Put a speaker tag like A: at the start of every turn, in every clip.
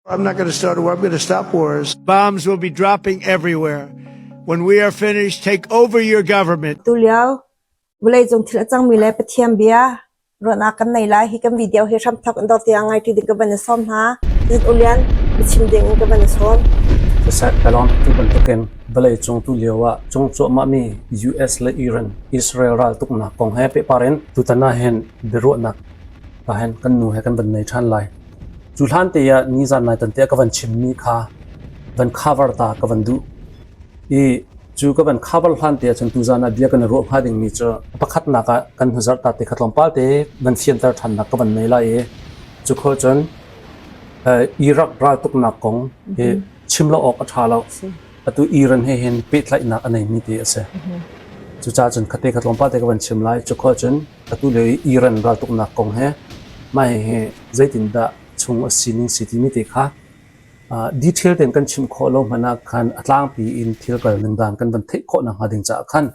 A: I'm not going to start a war. I'm going to stop wars.
B: Bombs will be dropping everywhere. When we are finished, take over your government.
C: Tulio, vawleicung thil a cangmi le Pathian bia ruahnak kan nei lai. Hi kan video hi hramthok in dor tiang ngai ṭi ding ka van i sawm hna. Zit ulian biachim ding in ka van i sawm.
D: Siseh kalawm tu bantukin vawleicung tu lio ah cung cuahmahmi US le Iran Israel raltuknak kong he pehpar in tutan ah hin biaruahnak ah hin kan nu he kan van nei ṭhan lai. Cu hlan te ah nizan nai tan te ka van chimmi kha van cover ta ka van duh. I cu ka van cover hlan te ahcun tuzan ah bia kan i ruah hnga dingmi cu pakhatnak ah kan hnuzarh ta te kha tlawmpal te van fianter ṭhannak ka van nei lai i cu khawh cun Iraq raltuknak kong hi chim lo awk a ṭha lo. Atu Iran he hin pehtlaihnak a neimi te a si. Cucaah cun khate kha tlawmpal te ka van chim lai. Cu khawh cun atu lio i Iran raltuknak kong he mah hihi zeitindah chung a sining si timi te kha detail tein kan chim khawh lo hmanh ah khan a tlangpi in thil kal ning dan kan van theih khawh nakhnga ding caah khan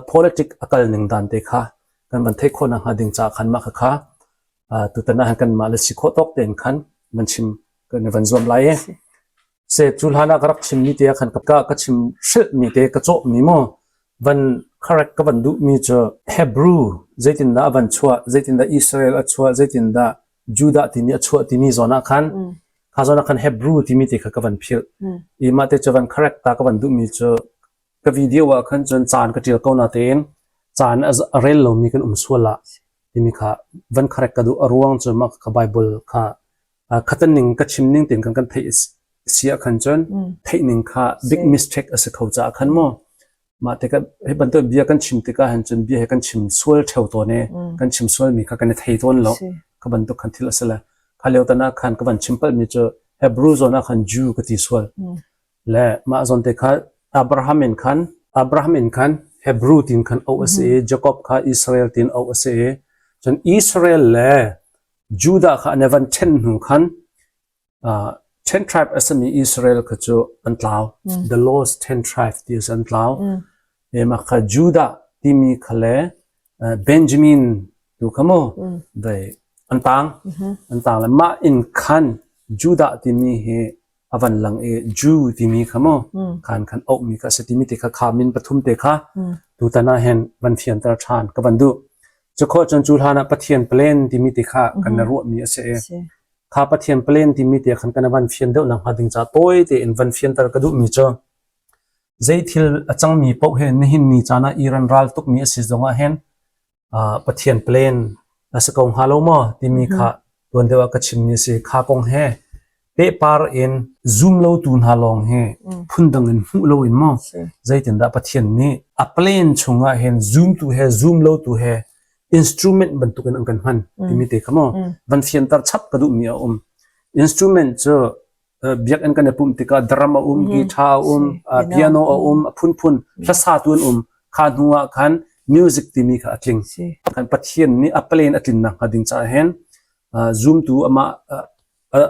D: politic a kal ning dan te kha kan van theih khawh nakhnga ding caah khan mah khakha tutan ah kanmah le si khawh tawk tein khan van chim kan van zuam lai i Se cu hlan ah ka rak chimmi te ah khan ka ka chim hrilhmi te ka cawhmi maw van correct ka van duhmi cu Hebrew zeitindah a van chuah, zeitindah Israel a chuah, zeitindah Judah timi a chuah timi zawn ah khan kha zawn ah khan Hebrew timi te kha ka van philh. I mah te cu van correct ta ka van duhmi cu ka video ah khan cun caan ka ṭial ko natein caan a rel lomi kan um sual ah timi kha van correct ka duh. A ruang cu mah ka Bible kha khatan ning ka chim ning tein kan kan theih si ah khan cun theih ning kha big mistake a si kho caah khan maw mah tikah hi bantuk bia kan chim tikah han cun bia he kan chim sual theo tawn i kan chim sual mi kha kan i thei tawn lo kha bantuk khan thil a si le kha lio tan ah khan ka van chim palh mi cu Hebrew zawn ah khan Jew ka ti sual le mah zawn te kha Abraham in khan Abraham in khan Hebrew tin khan auh a si i Jacob kha Israel tin auh a si i cun Israel le Judah kha an i van ṭhen hnu khan ten tribe a simi Israel kha cu an tlau. The lost ten tribe ti an tlau. Mah kha Judah timi kha le Benjamin tu kha mu vei an tang. An tang le mah in khan Judah timi hi a van lang i Jew timi kha mu khan khan auhmi kha a si timi te kha kha min pathum te kha tutan ah hin van fianter ṭhan ka van duh. Cukhawh cun cu hlan ah Pathian plan timi te kha kan ruahmi a si i kha Pathian plan timi te khan kan van fian deuh nakhnga ding caah tawi tein van fianter ka duhmi cu zei thil a cangmi paoh he nihin ni caan ah Iran ral tukmi a si zongah hin Pathian plan a si ko hnga lo maw timi kha tuan deuh ah ka chimmi a si. Kha kong he pehpar in zum lotu hna lawng hi phundang in hmuh loin maw zeitindah Pathian nih a plan chungah hin zumtu he zum lotu he instrument bantukin an kan hman timi te kha maw van fianter chap ka duhmi a um. Instrument cu biakinn kan i pumh tikah drum a um, guitar a um, piano a um, a phunphun hlasatu an um. Kha hnu ah khan music timi kha a tling. Kan Pathian nih a plan a tlinnak hnga ding caah hin zumtu amah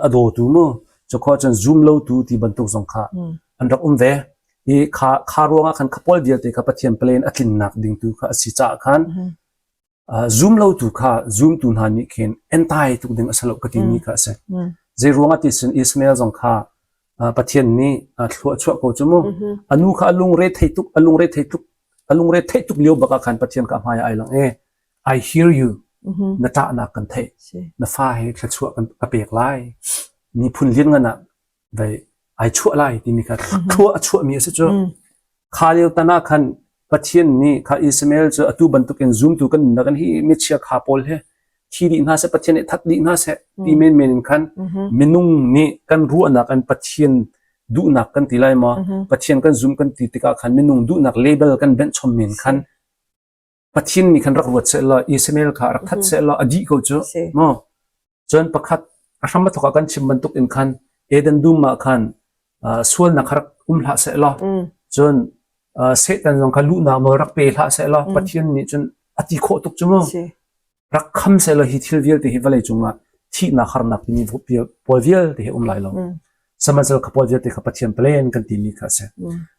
D: a dawtu mu cukhua cun zum lotu ti bantuk zong kha an rak um ve. I kha kha ruangah khan khapawl vialte kha Pathian plan a tlinnak ding tu kha a si caah khan zum lotu kha zumtu hna nih khin entai tuk ding a si lo ka timi kha a si. Zei ruangah ti sin Ismael zong kha Pathian nih thlua a chuah ko cu mu. A nu kha a lungre thei tuk a lungre thei tuk a lungre theih tuk lio bak ah khan Pathian ka hmai ai lang e I hear you na ṭahnak kan theih na fa he thluachuah kan ka pek lai miphun lianngan ah vei ai chuah lai timi kha thlua a chuahmi a si cu kha lio tan ah khan Pathian nih kha Ismael cu atu bantukin zumtu kan nunnak in hi michia kha pawl he thi dih hna seh Pathian nih that dih hna seh ti menmen in khan minung nih kan ruahnak in Pathian duhnak kan ti lai maw Pathian kan zum kan ti tikah khan minung duhnak label kan benh chom men khan Pathian nih khan rak ruat seh law Ismael kha rak that seh law a dih ko cu maw cun pakhat a hram a thawk ah kan chim bantuk in khan Eden dum ah khan sualnak kha rak um hlah seh law cun Satan zong kha luhnak nawl rak pe hlah seh law Pathian nih cun a ti khawh tuk cu mu rak kham seh law hi thil vialte hi vawlei cungah thihnak harnak timi pawl vialte hi um lai lo sihmanhsehlaw kha pawl vialte kha Pathian plan kan timi kha a si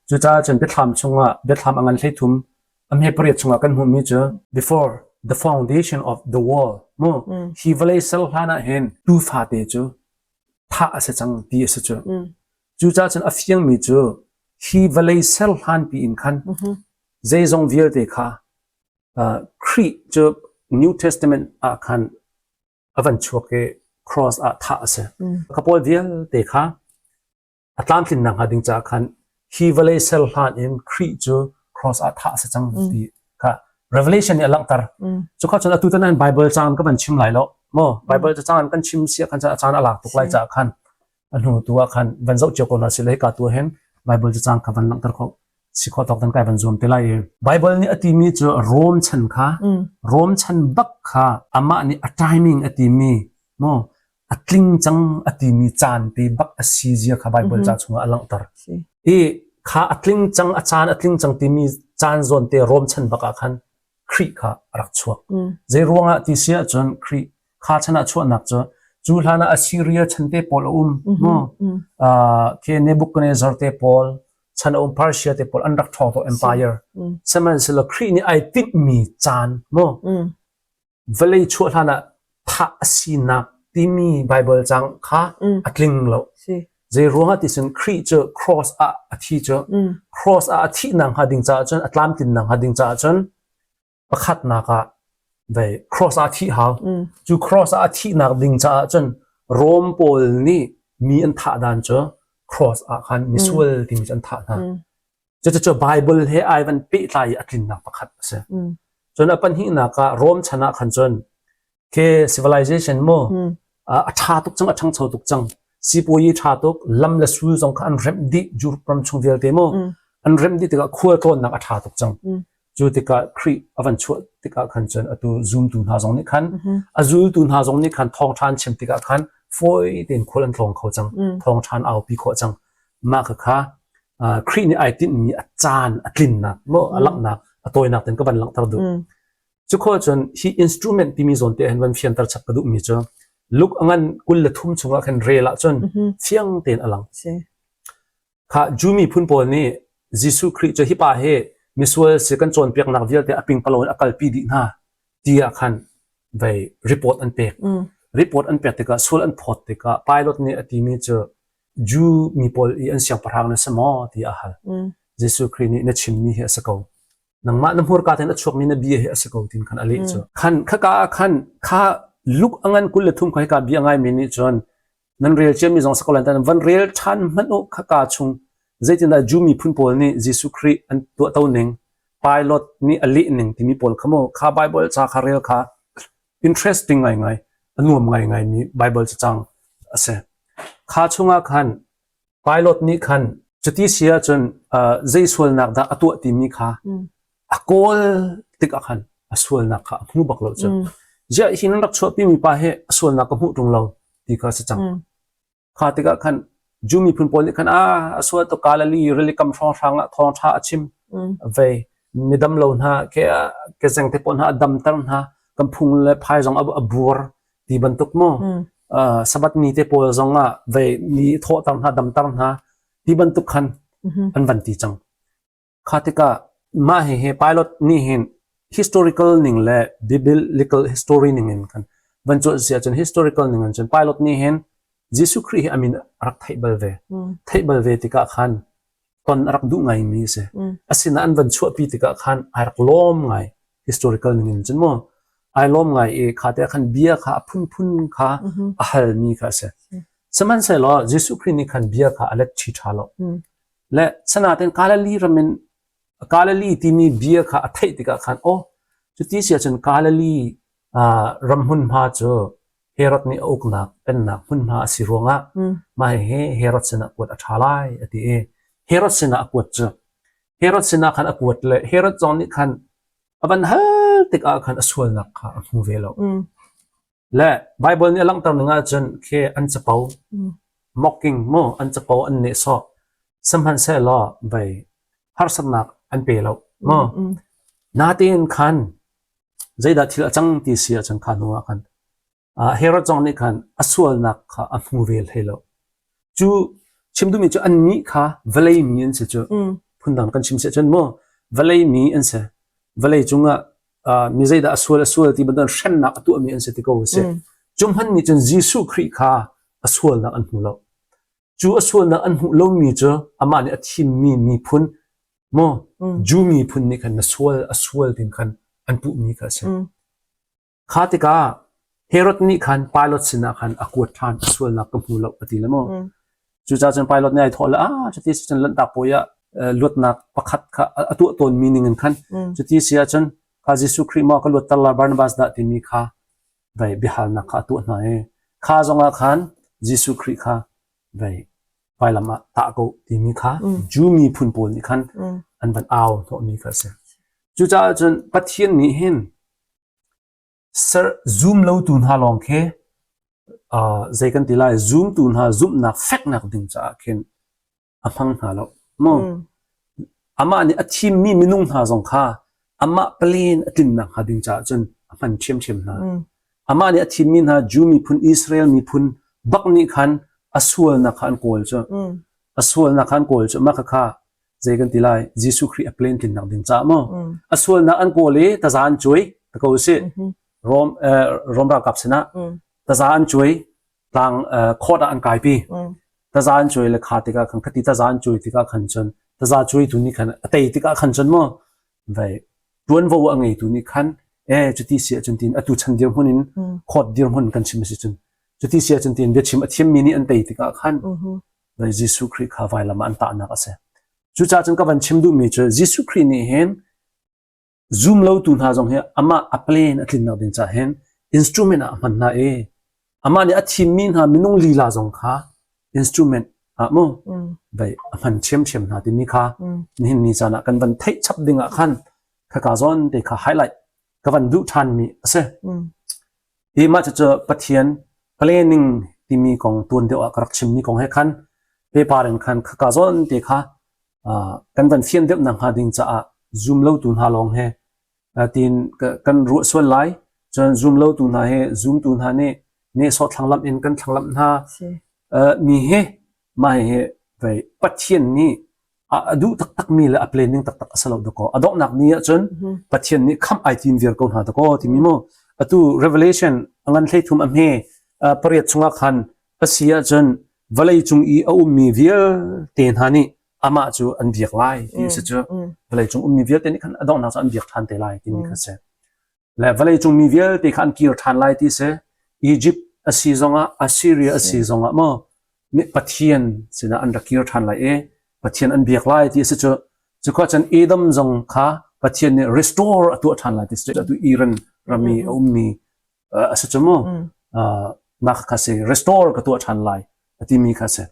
D: cucaah cun biathlam chungah biathlam a ngan 13 a hme pariat chungah kan hmuhmi cu before the foundation of the world mu hi vawlei sal hlan ah hin tufa te cu. Thah a si cang ti a si cu. Cucaah cun a fiangmi cu hi vawlei ser hlanpi in khan zeizong vialte kha Khrih cu New Testament ah khan a van chuak i cross ah thah a si. Ka pawl vialte kha a tlamtlinnak hnga ding caah khan hi vawlei ser hlan in Khrih cu cross ah thah a si cang ti kha Revelation nih a langhter. Cukha cun atu tan Bible caan ka van chim lai lo. Mo Bible caan kan chim sia khan a caan a lak tuk lai caah khan a hnu tu ah khan van zoh cio ko na si le ka tu hin Bible caan kha van langhter kho si kho tawk tan kai van zuam te lai i Bible nih a timi cu Rome chan kha Rome chan bak kha amah nih a timing a timi mo a tling cang a timi caan te bak a si zia kha Bible ca chungah a langhter. I kha a tling cang a caan a tling cang timi caan zawn te Rome chan bak ah khan Khrih kha a rak chuak. Zei ruangah ti si ahcun Khrih kha chan ah chuahnak cu cu hlan ah Assyria chan te pawl a um mu. Ke Nebuchadnezzar te pawl chan a um Persia te pawl an rak ṭhawng to empire. Sihmanhsehlaw Khrih nih ai tinhmi caan mu vawlei chuah hlan ah thah a sinak timi Bible cang kha a tling lo. Zei ruangah ti cun Khrih cu cross ah a thi cu cross ah a thihnak hnga ding caah cun a tlamtlinnak hnga ding caah cun pakhatnak ah vei cross ah thih hau. Cu cross ah a thihnak ding caah cun Rome pawl nih mi an thah dan cu cross ah khan misual timi cu an thah hna. Cucu Bible he ai van pehtlai i a tlinnak pakhat a si. Cun a pahnihnak ah Rome chan ah khan cun ke civilization mu a ṭha tuk cang, a ṭhangcho tuk cang. Sipuayi ṭha tuk, lam le sul zong kha an remh dih Europe ram chung vialte mu. An remh dih tikah khual tlawnnak a ṭha tuk cang. Cu tikah Khrih a van chuah tikah khan cun atu zumtu hna zong nih khan a zultu hna zong nih khan thawngṭha an chim tikah khan fawi tein khual an tlawng kho cang. Thawngṭha an aupi khawh cang. Mah khakha Khrih nih ai tinhmi a caan a tlinnak maw a langhnak a tawinak ten ka van langhter duh. Cukhua cun hi instrument timi zawn te hin van fianter chap ka duhmi cu Luke a ngan 23 chungah khan rel ahcun fiang tein a lang. Kha Jew miphun pawl nih Jesuh Khrih cu hi pa hi misual si kan cawnpiaknak vialte a pingpalo in a kalpi dih hna tiah khan vei report an pek. Report an pek tikah sual an phawt tikah Pilate nih a timi cu Jew mi pawl i an siangpahrang na si maw tiah a hal. Jesuh Khrih nih na chimmi hi a si ko. Nangmah na hmurka tein a chuakmi na bia hi a si ko tin khan a leh cu. Khan khaka ah khan kha luk a ngan 23 kha hika bia ngaimi nih cun nan rel ciami zong si ko lai tan van rel ṭhan hmanh u khaka chung zeitindah Jew miphun pawl nih Jesuh Khrih an tuahto ning Pilate nih a leh ning timi pawl kha mu kha Bible ca kha rel kha interesting ngaingai a nuam ngaingai mi Bible cacang a si. Kha chungah khan Pilate nih khan cuti si ahcun zei sualnak dah a tuah timi kha a kawl tikah khan a sualnak kha a hmu bak lo cu. Ziah hi nan rak chuahpi mi pa hi a sualnak ka hmuh ṭung lo ti kha a si cang. Kha tikah khan Jew miphun pawl nih khan a sual tuk Galilee rili kam hrawnghrang ah thawngṭha a chim vei midam lo hna ke kezeng te pawl hna a damter hna kan phung le phai zong a buar ti bantuk mu Sabbath ni te pawl zong ah vei mi thawhter hna damter hna ti bantuk khan an van ti cang. Kha tikah mah hihi Pilate nih hin historical ning le biblical history ning in khan van cuanh si ahcun historical ning in cun Pilate nih hin Jesuh Khrih hi a min a rak theih bal ve. Theih bal ve tikah khan ton a rak duh ngaimi a si. Asinain an van chuahpi tikah khan ai rak lawm ngai historical ning in cun mu. Ai lawm ngai i kha te khan bia kha a phunphun kha a halmi kha a si. Sihmanhsehlaw Jesuh Khrih nih khan bia kha a let ṭhi ṭha lo. Le sanaten Galilee ram in Galilee timi bia kha a theih tikah khan aw cuti si ahcun Galilee ram hmunhma cu Herod nih a uknak pennak hmunhma a si ruangah mah hihi Herod sinah kuat a ṭha lai a ti i Herod sinah a kuat cu Herod sinah khan a kuat le Herod zong nih khan a van hal tikah khan a sualnak kha a hmu ve lo. Le Baibal nih a langhter ning ahcun khi an capo, mocking mu an capo an nehsawh. Sihmanhsehlaw vei harsatnak an pe lo mu. Natein khan zeidah thil a cang ti si ahcun kha hnu ah khan Herod zong nih khan a sualnak kha a hmu ve hlei lo. Cu chim duhmi cu annih kha vawlei mi an si cu. Phundang kan chim si ahcun mu vawlei mi an si. Vawlei cungah mi zeidah a sual a sual ti bantuk hremnak a tuahmi an si ti ko a si. Cu hmanh nih cun Jesuh Khrih kha A sualnak an hmu lo. Cu a sualnak an hmuh lomi cu amah nih a thimmi miphun maw Jew miphun nih khan na sual a sual tin khan an puhmi kha a si. Kha tikah Herod nih khan Pilate sinah khan a kuat ṭhan a sualnak ka hmu lo a ti le maw. Cucaah cun Pilate nih ai thawh le ah cuti si cun Lanhtak Puai ah luatnak pakhat kha a tuah tawnmi ning in khan cuti si ahcun kha Jesuh Khrih maw ka luatter la Barnabas dah timi kha vei biahalnak kha a tuah hna i kha zongah khan Jesuh Khrih kha vei vailam ah tah ko timi kha Jew miphun pawl nih khan an van au hnawhmi kha a si. Cucaah cun Pathian nih hin ser zum lotu hna lawng khi zei kan ti lai zumtu hna zumhnak feknak ding caah khin a hmang hna lo mu amah nih a thimmi minung hna zong kha amah plan a tlinnak hnga ding caah cun a hman ṭhiamṭhiam hna amah nih a thimmi hna Jew miphun Israel miphun bak nih khan a sualnak kha an kawl cu a sualnak kha an kawl cu mah kha zei kan ti lai Jesuh Khrih a plan tlinnak ding caah mu a sualnak an kawl i taza an cuai ta ko usih Rom Rom ralkap sinah taza an cuai tlang court ah an kaipi taza an cuai le kha tikah khan khati taza an cuai tikah khan cun taza cuai tu nih khan a tei tikah khan cun mu vai tuanvo a ngeitu nih khan e cuti si ahcun tin atu chan dirhmun in court dirhmun kan chim a si cun cuti si ahcun tin biachim a thiammi nih an tei tikah khan vai Jesuh Khrih kha vailam ah an tahnak a si cucaah cun ka van chim duhmi cu Jesuh Khrih nih hin zum lotu hna zong hi amah a plan a tlinnak ding caah hin instrument ah a hman hna i amah nih a thimmi hna minung lila zong kha instrument ah mu vai a hman ṭhiamṭhiam hna timi kha nihin ni caan ah kan van theih chap ding ah khan khaka zawn te kha highlight ka van duh ṭhanmi a si. Hi mah cucu Pathian planning timi kong tuan deuh ah ka rak chimmi kong he khan paper in khan khaka zawn te kha kan van fian deuh nak hnga ding caah zum lotu hna lawng he tiin kan ruah sual lai. Cun zum lotu hna he zumtu hna nih nehsawh thlanglamh in kan thlanglamh hna mi hi mah hi vei Pathian nih a duh taktakmi le a planning taktak a si lo dakaw. A donghnak ni ahcun Pathian nih khamh ai tim viar ko hna dakaw timi mu. Atu Revelation a ngan 13 a hme pariat chungah khan a si ahcun vawlei cung i a ummi vialte hna nih amah cu an biak lai ti a si cu. Vawlei cung ummi vialte nih khan a donghnak cu an biak ṭhan te lai timi kha a si. Le vawleicung mi vialte kha an kir ṭhan lai ti si. Egypt a si zongah Assyria a si zongah maw Pathian sinah an rak kir ṭhan lai i Pathian an biak lai ti a si cu. Cuka cun Edom zong kha Pathian nih restore a tuah ṭhan lai ti si. Atu Iran ram i a ummi a si cu mu. Mah kha si restore ka tuah ṭhan lai a timi kha si.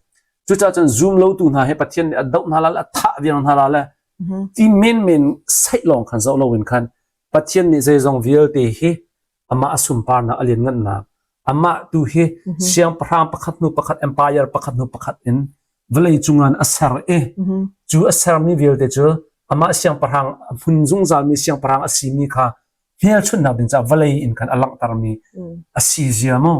D: Cucaah cun zum lotu hna hi Pathian nih a doh hna lai a thah viar hna lai le ti menmen saih lawng khan zoh loin khan Pathian nih zeizong vialte hi amah a sunparnak a lianngannak amah tu hi siangpahrang pakhat hnu pakhat empire pakhat hnu pakhat in vawlei cungah a ser i cu a sermi vialte cu amah siangpahrang a hmun zungzalmi siangpahrang a simi kha hmelchunhnak ding caah vawlei in khan a langhtermi a si zia mu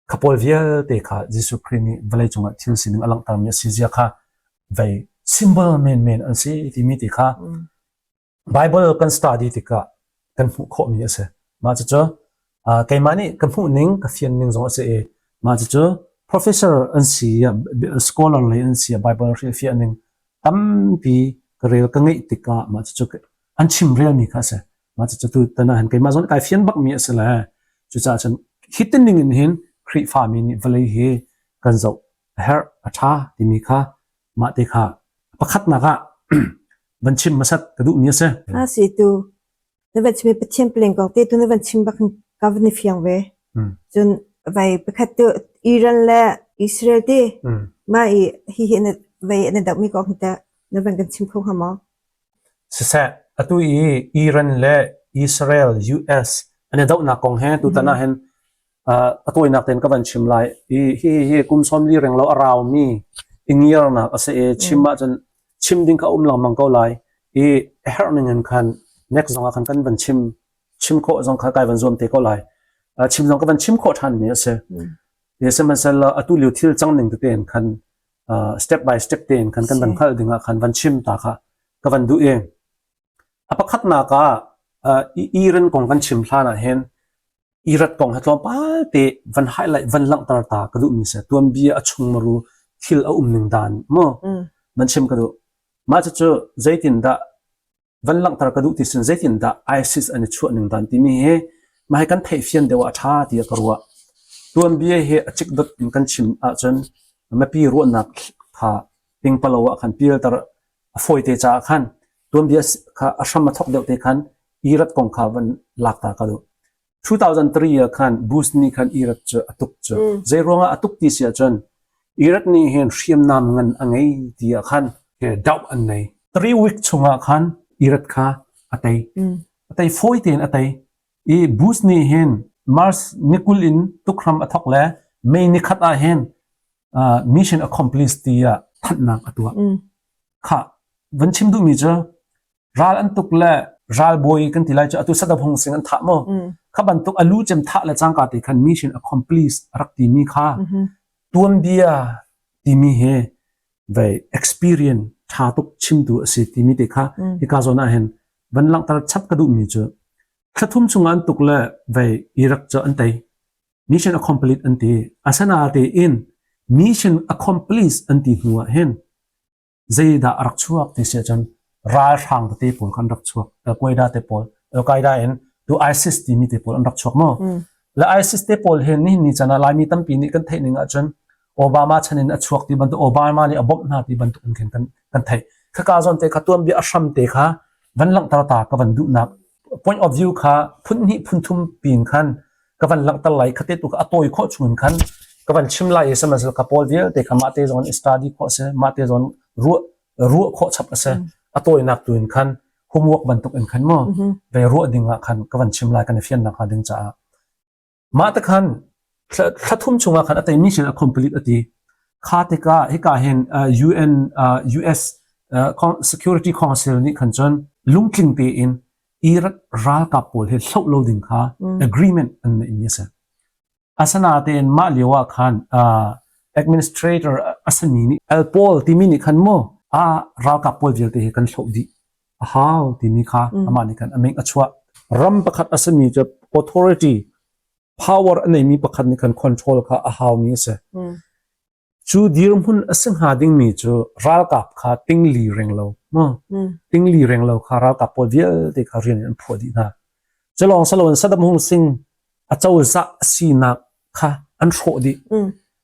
D: kha pawl vialte kha Jesuh Khrih nih vawlei cungah thil sining a langhtermi a si zia kha vei symbol menmen an si timi ti kha Bible kan study tikah kan hmuh khawhmi a si. Mah cucu keimah nih ka hmuh ning, ka fian ning zong a si i mah cucu professor an si, scholar lei an si, Bible hrilhfiah ning tampi ka rel ka ngeih tikah mah cucu an chim relmi kha a si. Mah cucu tu tan ah hin keimah zong nih kai fian bakmi a si le cucaah cun hi ti ning in hin Khrihfami nih vawlei hi kan zoh a herh, a ṭha timi kha mah te kha pakhatnak ah van chim hmasat ka duhmi a si.
C: A si tu na van chim Pathian plen ko te tu na van chim bak ka van i fiang ve. Cun vai pakhat tu Iran le Israel te ma i hi hi na vai na doh mi kong ta na van kan chim kho hnga maw?
D: Siseh atu i Iran le Israel US an i dohnak kong he tutan ah hin a tawinak tein ka van chim lai. Hi hi hi kum 40 reng lo a raumi i ngiarnak a si i chim ahcun chim ding kha um lengmang ko lai. I a herh ning in khan next zong ah khan kan van chim chim khawh zong kha kai van zuam te ko lai. Chim zong ka van chim khawh ṭhan mi a si. Sihmanhsehlaw atu lio thil cang ning tete in khan step by step tein khan kan van hngalh ding ah khan van chim ta kha ka van duh i a pakhatnak ah Iran kong kan chim hlan ah hin. Iraq kong he tlawmpal te van highlight van langhter ta ka duhmi si. Tuanbia a chungmaru thil a um ning dan mu van chim ka duh. Mah cucu zeitindah van langhter ka duh ti sin zeitindah ISIS an i chuah ning dan timi hi mah hi kan theihfian deuh ah a ṭha tiah ka ruah. Tuanbia hi a cikdot in kan chim ahcun mipi ruahnak kha pingpalo ah khan pialter a fawite caah khan tuanbia kha a hram a thawk deuh te khan Iraq kong kha van lak ta ka duh. 2003 ah khan Bush nih khan Iraq cu a tuk cu. Zei ruangah a tuk ti si ahcun Iraq nih hin hriamnam ngan a ngei ti ah khan doubt an nei. 3 week chungah khan Iraq kha a tei. A tei fawi tein a tei. I Bush nih hin March ni 20 in tukhram a thawk le May ni khat ah hin mission accomplished tiah thanhnak a tuah. Kha van chim duhmi cu ral an tuk le ralbawi kan ti lai cu atu Saddam Hussein an thah maw kha bantuk alu cem thah le cangka te khan mission accomplished rak timi kha tuanbia timi he vei experience tha tuk chimtu a si timi te kha hika zawn ah hin van langhter chap ka duhmi cu thlathum chung an tuk le vei Iraq cu an tei mission accomplished an ti asana te in mission accomplished an ti hnu ah hin zeidah a rak chuak ti si ahcun ralhrang tete pawl kha an rak chuak Al-Qaeda te pawl Al-Qaeda in tu ISIS timi te pawl an rak chuak maw le ISIS te pawl hin nihin ni chan ah Laimi tampi nih kan theih ning ahcun Obama chan in a chuak ti bantuk Obama nih a bawmh hna ti bantuk in khin kan kan theih khaka zawn te kha tuanbia a hram te kha van langhter ta ka van duhnak point of view kha phun hnih phun thum pin khan ka van langhter lai khate tu kha a tawi khawh chung in khan ka van chim lai i sihmanhsehlaw ka pawl vialte kha mah te zawn study khawh a si mah te zawn ruah ruah khawh chap a si a tawinak tu in khan homework bantuk in khan maw ve ruah ding ah khan ka van chim lai kan i fiannak hnga ding caah mah te khan thla thum chungah khan a tei mission a complete a ti kha tikah hika hin UN US Security Council nih khan cun lungtling tein Iraq ralkap pawl hi hloh lo ding kha agreement an neihmi a si. Asinain mah lio ah khan administrator a simi nih Alpaul timi nih khan mu a ralkap pawl vialte hi kan hloh dih a hau timi kha amah nih khan a ming a chuah. Ram pakhat a simi cu authority power a neimi pakhat nih khan control kha a haumi a si. Cu dirhmun a si hnga dingmi cu ralkap kha tingli renglo maw tingli renglo kha ralkap pawl vialte kha rian in an phuah dih hna. Cu lawng si loin Saddam Hussein a cozah a sinak kha an hrawh dih.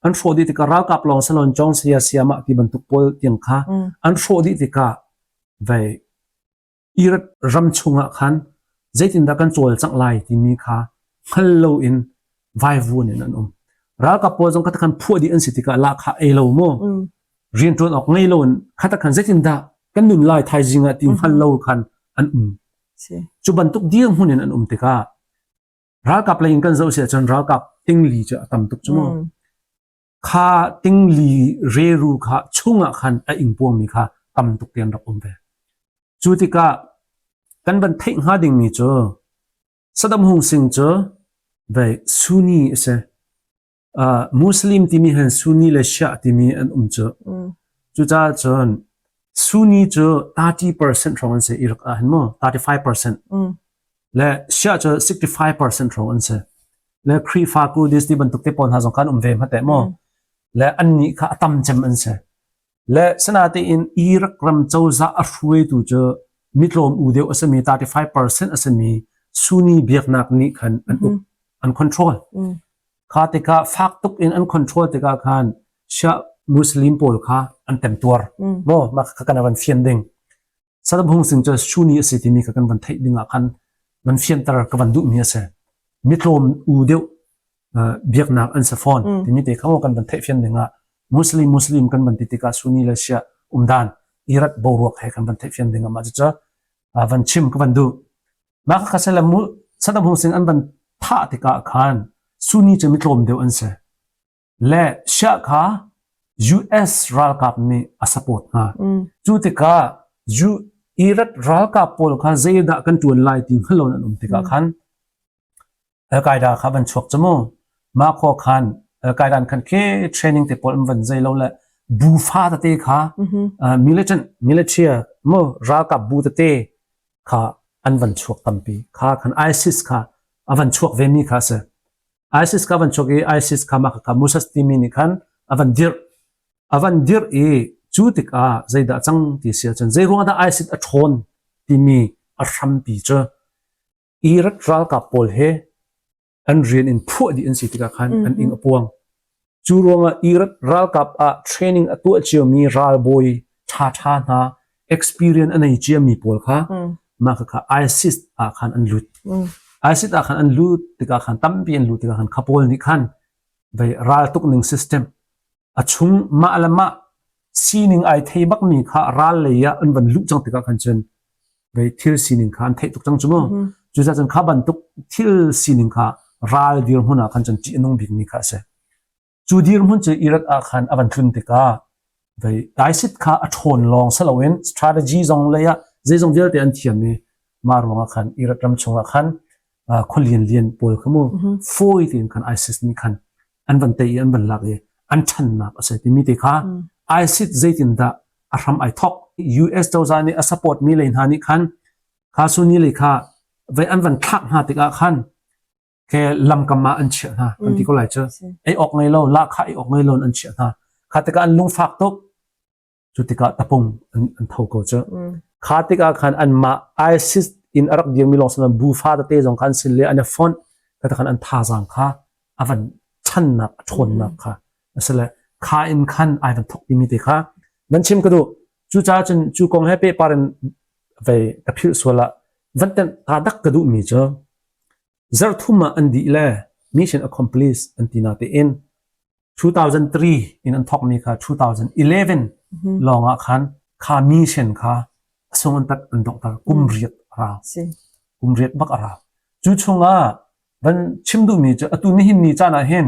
D: An hrawh dih tikah ralkap lawng si loin John Saya Siamah ti bantuk pawl tiang kha an hrawh dih tikah vei Iraq ram chungah khan zeitindah kan cawlcangh lai timi kha hngal loin vaivuan in an um. Ralkap pawl zong kha khan phuah dih an si tikah lahkhah ei lo maw rianṭuan awk ngei loin kha khan zeitindah kan nun lai thaizing ah ti hngal lo khan an um. Cu bantuk dirhmun in an um tikah ralkap lei in kan zoh si ahcun ralkap tingli cu a tam tuk cu mu. Kha tingli reru kha chungah khan a ingpuangmi kha tam tuk te an rak um ve. Cu tikah kan van theih hnga dingmi cu Saddam Hussein cu vei Sunni a si. Muslim timi hin Sunni le Shia timi an um cu. Cucaah cun Sunni cu 30% hrawng an si Iraq ah hin mu 35%. Le Shia cu 65% hrawng an si. Le Khrihfa Kurdish ti bantuk te pawl hna zong khan um ve hmate mu. Le annih kha a tam cem an si. Le sinatein Iraq ram cozah a hruaitu cu mitlawm u deuh a simi 35% a simi Sunni biaknak nih khan an uk an control. Kha tikah fak tuk in an control tikah khan Shia Muslim pawl kha an temtuar. Maw mah kha kan van fian ding. Saddam Hussein cu Sunni a si timi kha kan van theih ding ah khan van fianter ka van duhmi a si. Mitlawm u deuh biaknak an si fawn timi te kha kan van theih fian ding ah Muslim Muslim kan van ti tikah Sunni le Shia umdan Iraq boruak he kan van theih fian ding ah mah cucu van chim ka van duh. Mah kha sela Saddam Hussein an van thah tikah khan Sunni cu mitlawm deuh an si. Le Shia kha US ralkap nih a support hna. Cu tikah Iraq ralkap pawl kha zeidah kan ṭuan lai ti hngal loin an um tikah khan Al-Qaeda kha van chuak cu mu. Mah khua khan Al-Qaeda khan ke training te pawl an van zei lo le bu fa tete kha militant militia mu ralkap bu tete kha an van chuak tampi. Kha khan ISIS kha a van chuak ve mi kha a si. ISIS kha van chuak i ISIS kha mah kha Moses timi nih khan a van dirh. A van dirh i cu tikah zeidah cang ti si ahcun zei ruangah dah ISIS a ṭhawn timi a hrampi cu Iraq ralkap pawl he an rian in phuah dih an si tikah khan an ing a puang. Cu ruangah Iraq ralkap ah training a tuah ciomi ralbawi ṭhaṭha hna experience a nei ciami pawl kha mah kha ISIS ah khan an lut. ISIS ah khan an lut tikah khan tampi an lut tikah khan kha pawl nih khan vei raltuk ning system a chung mah le mah sining ai thei bakmi kha ral lei ah an van luh cang tikah khan cun vei thil sining kha an theih tuk cang cu mu. Cucaah cun kha bantuk thil sining kha ral dirhmun ah khan cun ṭih a nung bikmi kha a si. Cu dirhmun cu Iraq ah khan a van tlun tikah vei ISIS kha a ṭhawn lawng si loin strategy zong lei ah zeizong vialte an thiam i mah ruangah khan Iraq ram chungah khan khua lianlian pawl kha mu fawi tein khan ISIS nih khan an van tei i an van lak i an ṭhannak a si timi te kha ISIS zeitindah a hram ai thok US cozah nih a support mi lei hna nih khan kha Sunni lei kha vei an van thlak hna tikah khan ke lamkam ah an chiah hna kan ti ko lai cu ei awk ngei lo lahkhah ei awk ngei lo an chiah hna kha tikah an lungfak tuk cu tikah tapung an tho ko cu kha tikah khan anmah ISIS in a rak dirmi lawng sin bu fa tete zong kha an sin le an i fonh kha khan an thazaang kha a van channak a ṭhawnnak kha asile kha in khan ai van thok timi te kha van chim ka duh cucaah cun cu kong he pehpar in vei ka philh sual ah van tenh ta dak ka duhmi cu Zarhthum ah an dih le mission accomplished an ti natein 2003 in an thawkmi kha 2011 lawng ah khan kha mission kha a sung an tat an donghter kum riat a rau. Kum riat bak a rau. Cu chungah van chim duhmi cu atu nihin ni caan ah hin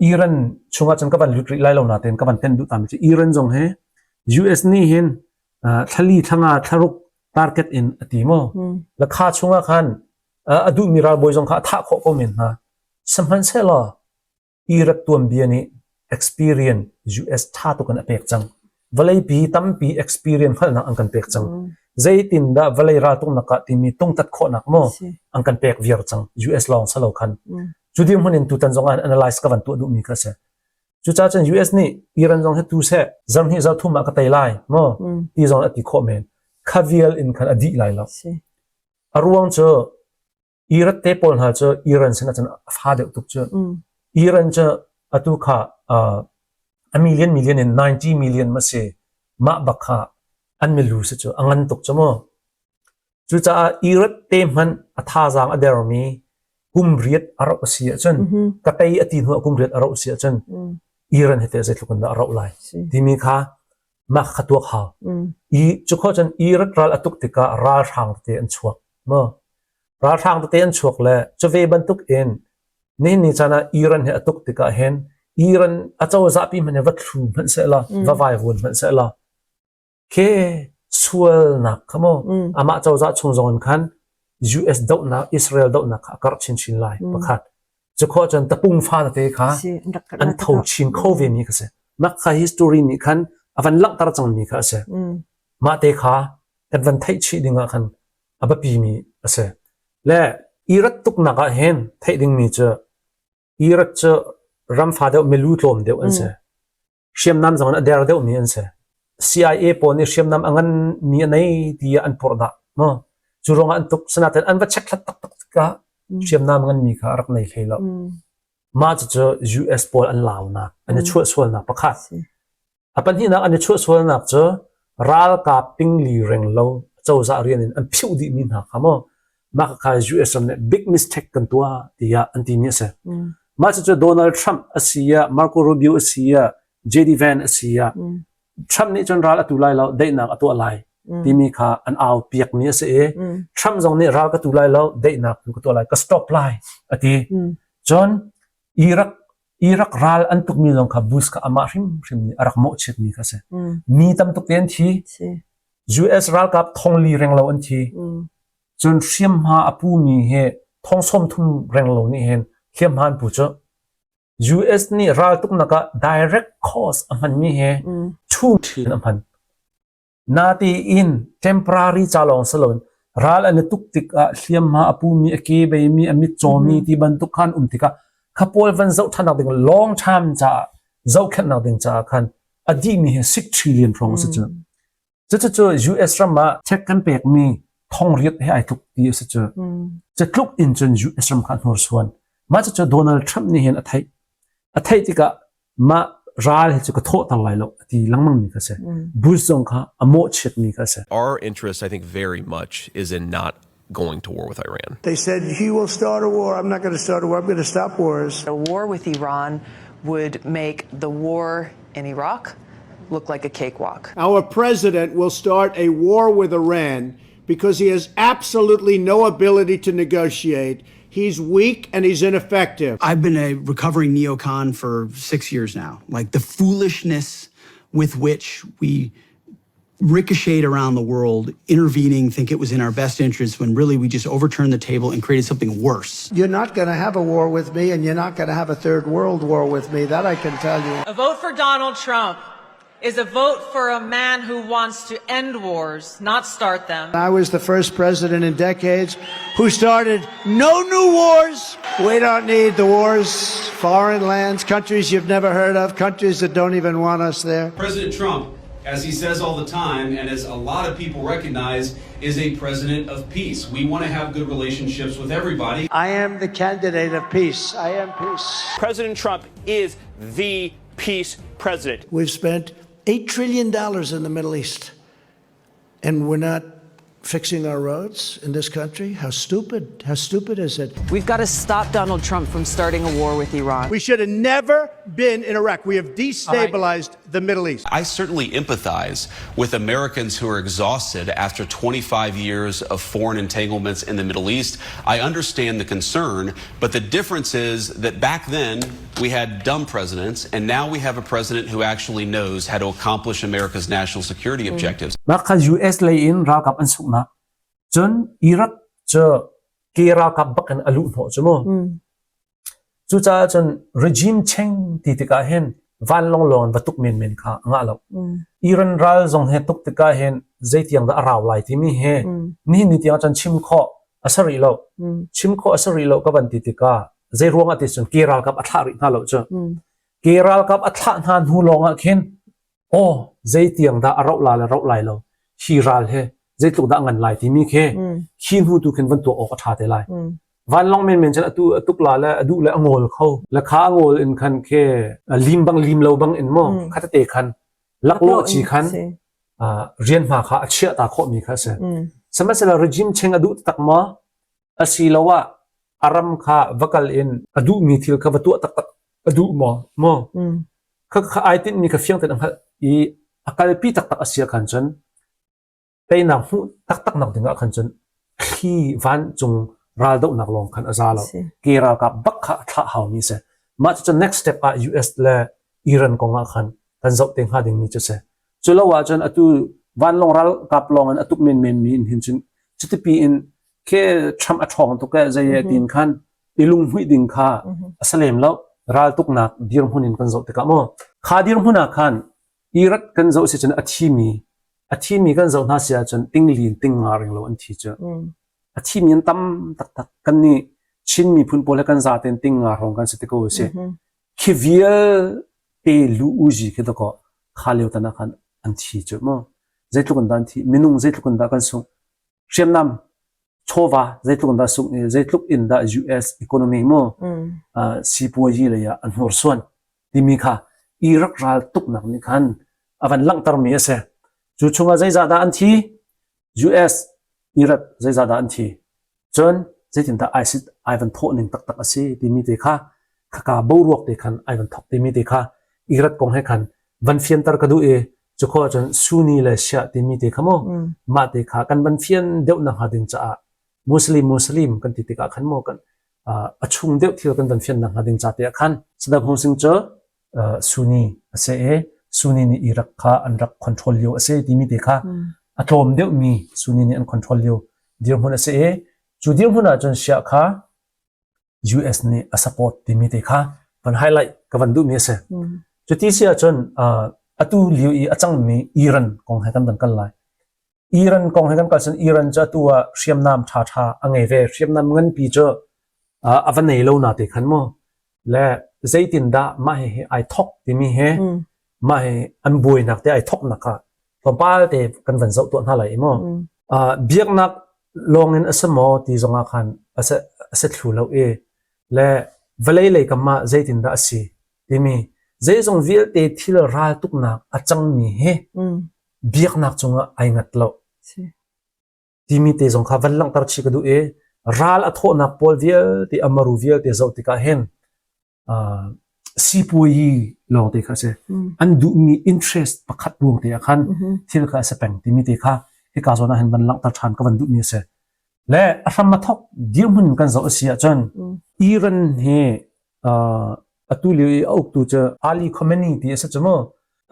D: Iran chungah cun ka van lut rih lai lo natein ka van tenh duh tami cu Iran zong hi US nih hin thlali thlanga thlaruk target in a ti maw la kha chungah khan a duhmi ralbawi zong kha a thah khawh ko men hna sihmanhsehlaw Iraq tuanbia nih experience US tha tuk in a pek cang vawleipi tampi experience hngalhnak an kan pek cang zeitindah vawlei raltuknak ah timi tungtat khawhnak maw an kan pek viar cang US lawng salo khan Cu dirhmun in tutan zong ah analyze ka van tuah duhmi kha a si. Cucaah cun US nih Iran zong hi tu seh zarhhnih zarhthum ah ka tei lai maw ti zong a ti khawh men. Kha vial in khan a dih lai lo. A ruang cu Iraq te pawl hna cu Iran sin ahcun a fa deuh tuk cu. Iran cu atu kha a million million in 90 million ma si mah bak kha an milu si cu a ngan tuk cu mu. Cucaah Iraq te hmanh a thazaang a dermi kum riat a rauh a si ahcun ka tei a ti hnu ah kum riat a rauh a si ahcun Iran hi teh zeitluk in dah a rauh lai timi kha mah kha tuak hau. I cu khawh cun Iraq ral a tuk tikah ralhrang tete an chuak maw? Ralhrang tete an chuak le cu ve bantuk in nihin ni caan ah Iran he a tuk tikah hin Iran a cozah pi hmanh hi va thlu hmanh sehla va vaivuan hmanh sehla Ke sualnak kha maw amah cozah chung zong in khan US dohnak Israel dohnak kha a karh chinchin lai pakhat. Cu khawh cun tapung fa tete kha an tho chin kho ve mi kha si. Mah kha history nih khan a van langhter cang mi kha a si. Mah te kha kan van theih chih ding ah khan a biapi mi a si. Le Iraq tuknak ah hin theih ding mi cu Iraq cu ram fa deuh milu tlawm deuh an si. Hriamnam zong in a der deuhmi an si. CIA pawl nih hriamnam a nganmi a nei tiah an purhdah. Maw? Cu ruangah an tuk. Sinain an va check-hlat taktak tikah hriamnam nganmi kha a rak nei hlei lo. Mah cucu US pawl an launak, an i chuahsualnak pakhat. A pahnihnak an i chuahsualnak cu ralkap tingli renglo cozah rian in an phiuh dihmi hna kha maw mah kha US ram nih big mistake kan tuah tiah an timi a si. Mah cucu Donald Trump a si ah, Marco Rubio a si ah, JD Vance a si ah, Trump nih cun ral a tu lai lo, daihnak a tuah lai timi kha an au piakmi a si i Trump zong nih ral ka tu lai lo, daihnak tu ka tuah lai, ka stop lai a ti. Cun Iraq Iraq ral an tukmi zong kha Bush kha amah hrimhrim nih a rak mawhchiatmi kha a si. Mi tam tuk te an thi. US ralkap thongli renglo an thi. Cun hriamhma a pumi he thong 30 renglo nih hin hliamhma an pu cu. US nih raltuknak ah direct cost a hmanmi he two in a hman. Natein temporary ca lawng si loin Ral an i tuk tikah hliamhma a pumi, a ke beimi, a mit cawmi ti bantuk khan um tikah kha pawl van zoh ṭhannak ding long term caah zohkhenhnak ding caah khan a dihmi hi 6 trillion hrawng a si cu. Cucu US ram ah check kan pekmi thongriat he ai tluk ti a si cu. Cu tluk in cun US ram kha a hnursuan. Mah cucu Donald Trump nih hin a theih. A theih tikah mah ral hi cu ka thawhter lai lo a ti lengmang mi kha si. Bush zong kha a mawhchiatmi kha si.
E: Our interest, I think, very much is in not going to war with Iran.
A: They said he will start a war. I'm not going to start a war. I'm going to stop wars.
F: A war with Iran would make the war in Iraq look like a cakewalk.
B: Our president will start a war with Iran because he has absolutely no ability to negotiate. He's weak and he's ineffective.
G: I've been a recovering neocon for 6 years now. Like the foolishness with which we ricocheted around the world, intervening, think it was in our best interest when really we just overturned the table and created something worse.
A: You're not going to have a war with me, and you're not going to have a third world war with me. That I can tell you.
H: A vote for Donald Trump is a vote for a man who wants to end wars, not start them.
A: I was the first president in decades who started no new wars. We don't need the wars, foreign lands, countries you've never heard of, countries that don't even want us there.
I: President Trump, as he says all the time, and as a lot of people recognize, is a president of peace. We want to have good relationships with everybody.
A: I am the candidate of peace. I am peace.
J: President Trump is the peace president.
A: We've spent $8 trillion in the Middle East, and we're not fixing our roads in this country? How stupid. How stupid is it?
F: We've got to stop Donald Trump from starting a war with Iran.
B: We should have never been in Iraq. We have destabilized the Middle East.
I: I certainly empathize with Americans who are exhausted after 25 years of foreign entanglements in the Middle East. I understand the concern, but the difference is that back then we had dumb presidents, and now we have a president who actually knows how to accomplish America's national security objectives.
D: Mah kha US lei in ralkap an sunghnak. Cun Iraq cu ke ralkap bak in a luh hnawh cu mu. Cucaah cun regime change ti tikah hin vanlawng lawng in va tuk menmen kha a ngah lo. Iran ral zong he tuk tikah hin zeitiang dah a rau lai timi hi nihin ni tiang cun chim khawh a si rih lo. Chim khawh a si rih lo ka van ti tikah zei ruang ah ti cun ke ralkap a thlah rih hna lo cu. Ke ralkap a thlah hna hnu lawng ah khin aw zeitiang dah a rauh la le rauh lai lo hi ral he zeitluk dah ngan lai timi khi khi hnu tu khin van tuah awk a ṭha te lai. Vanlawng menmen cun atu a tuk la le a duh le a ngawl kho. Le kha a ngawl in khan khi lim bang lim lo bang in maw kha tete khan laklawh ci khan rian hma kha a chiah ta khawhmi kha a si. Sihmanhsehlaw regime cheng a duh taktak maw? Asiloah a ram kha va kal in a duhmi thil kha va tuah taktak a duh maw? Maw? Kha kha ai tinhmi kha fiang tein a hngalh i a kalpi taktak a si ahkhan cun teinak hmuh taktak nak ding ah khan cun thli vancung raldohnak lawng khan a za lo. Ke ralkap bak kha a thlah haumi a si. Mah cucu next step ah US le Iran kong ah khan kan zoh te hnga dingmi cu a si. Cu lo ahcun atu vanlawng ralkap lawng in a tuk menmen mi in hin cun cutipi in ke Trump a ṭhawng tuk eh zei eh tiin khan i lunghmuih ding kha a si lem lo. Raltuknak dirhmun in kan zoh tikah maw kha dirhmun ah khan Iraq kan zoh si cun a thimi a thimi kan zoh hna si ahcun tingli in tingnga ring lo an thi cu. A thimi an tam taktak. Kan nih Chin miphun pawl he kan zaten tingnga hrawng kan si te ko a si. Khi vialte lu uzi khi dakaw kha lio tan ah khan an thi cu mu. Zeitluk in dah an thi minung zeitluk in dah kan sungh hriamnam chawva zeitluk in dah sungh i zeitluk in dah US economy mu sipuazi lei ah an hnursuan timi kha Iraq ral tuknak nih khan a van langhtermi a si. Cu chungah zeizah dah an thi? US, Iraq zeizah dah an thi? Cun zeitindah ISIS ai van thawh ning taktak a si timi te kha khaka boruak te khan ai van thawk timi te kha Iraq kong he khan van fianter ka duh i cu khawh ahcun Sunni le Shia timi te kha mu mah te kha kan van fian deuh nakhnga ding caah Muslim Muslim kan ti tikah khan mu kan a chung deuh thil kan van fian nakhnga ding ca te ah khan Saddam Hussein cu Sunni a si i Sunni nih Iraq kha an rak control lio a si timi te kha a tlawm deuhmi Sunni nih an control lio dirhmun a si i cu dirhmun ahcun Shia kha US nih a support timi te kha van highlight ka van duhmi a si. Cuti si ahcun atu lio i a cangmi Iran kong he kan van kal lai. Iran kong he kan kal cun Iran cu atu ah hriamnam ṭhaṭha a ngei ve. Hriamnam nganpi cu a va nei lo na te khan mu. Le zeitindah mah hihi ai thok timi he mah hi an buainak te ai thoknak ah tlawmpal te kan van zoh tuah hna lai i mu. Biaknak lawng in a si maw ti zongah khan a si a si thlu lo i le vawlei lei kam ah zeitindah a si timi zeizong vialte thil ral tuknak a cangmi hi biaknak cungah ai ngat lo timi te zong kha van langhter chih ka duh i ral a thawhnak pawl vialte a maru vialte zoh tikah hin sipuayi lawng te kha a si. An duhmi interest pakhat ruang te ah khan thil kha a si peng timi te kha hika zawn ah hin van langhter ṭhan ka van duhmi a si. Le a hram a thawk dirhmun kan zoh a si ahcun Iran hi atu lio i a uktu cu Ali Khamenei ti a si cu mu.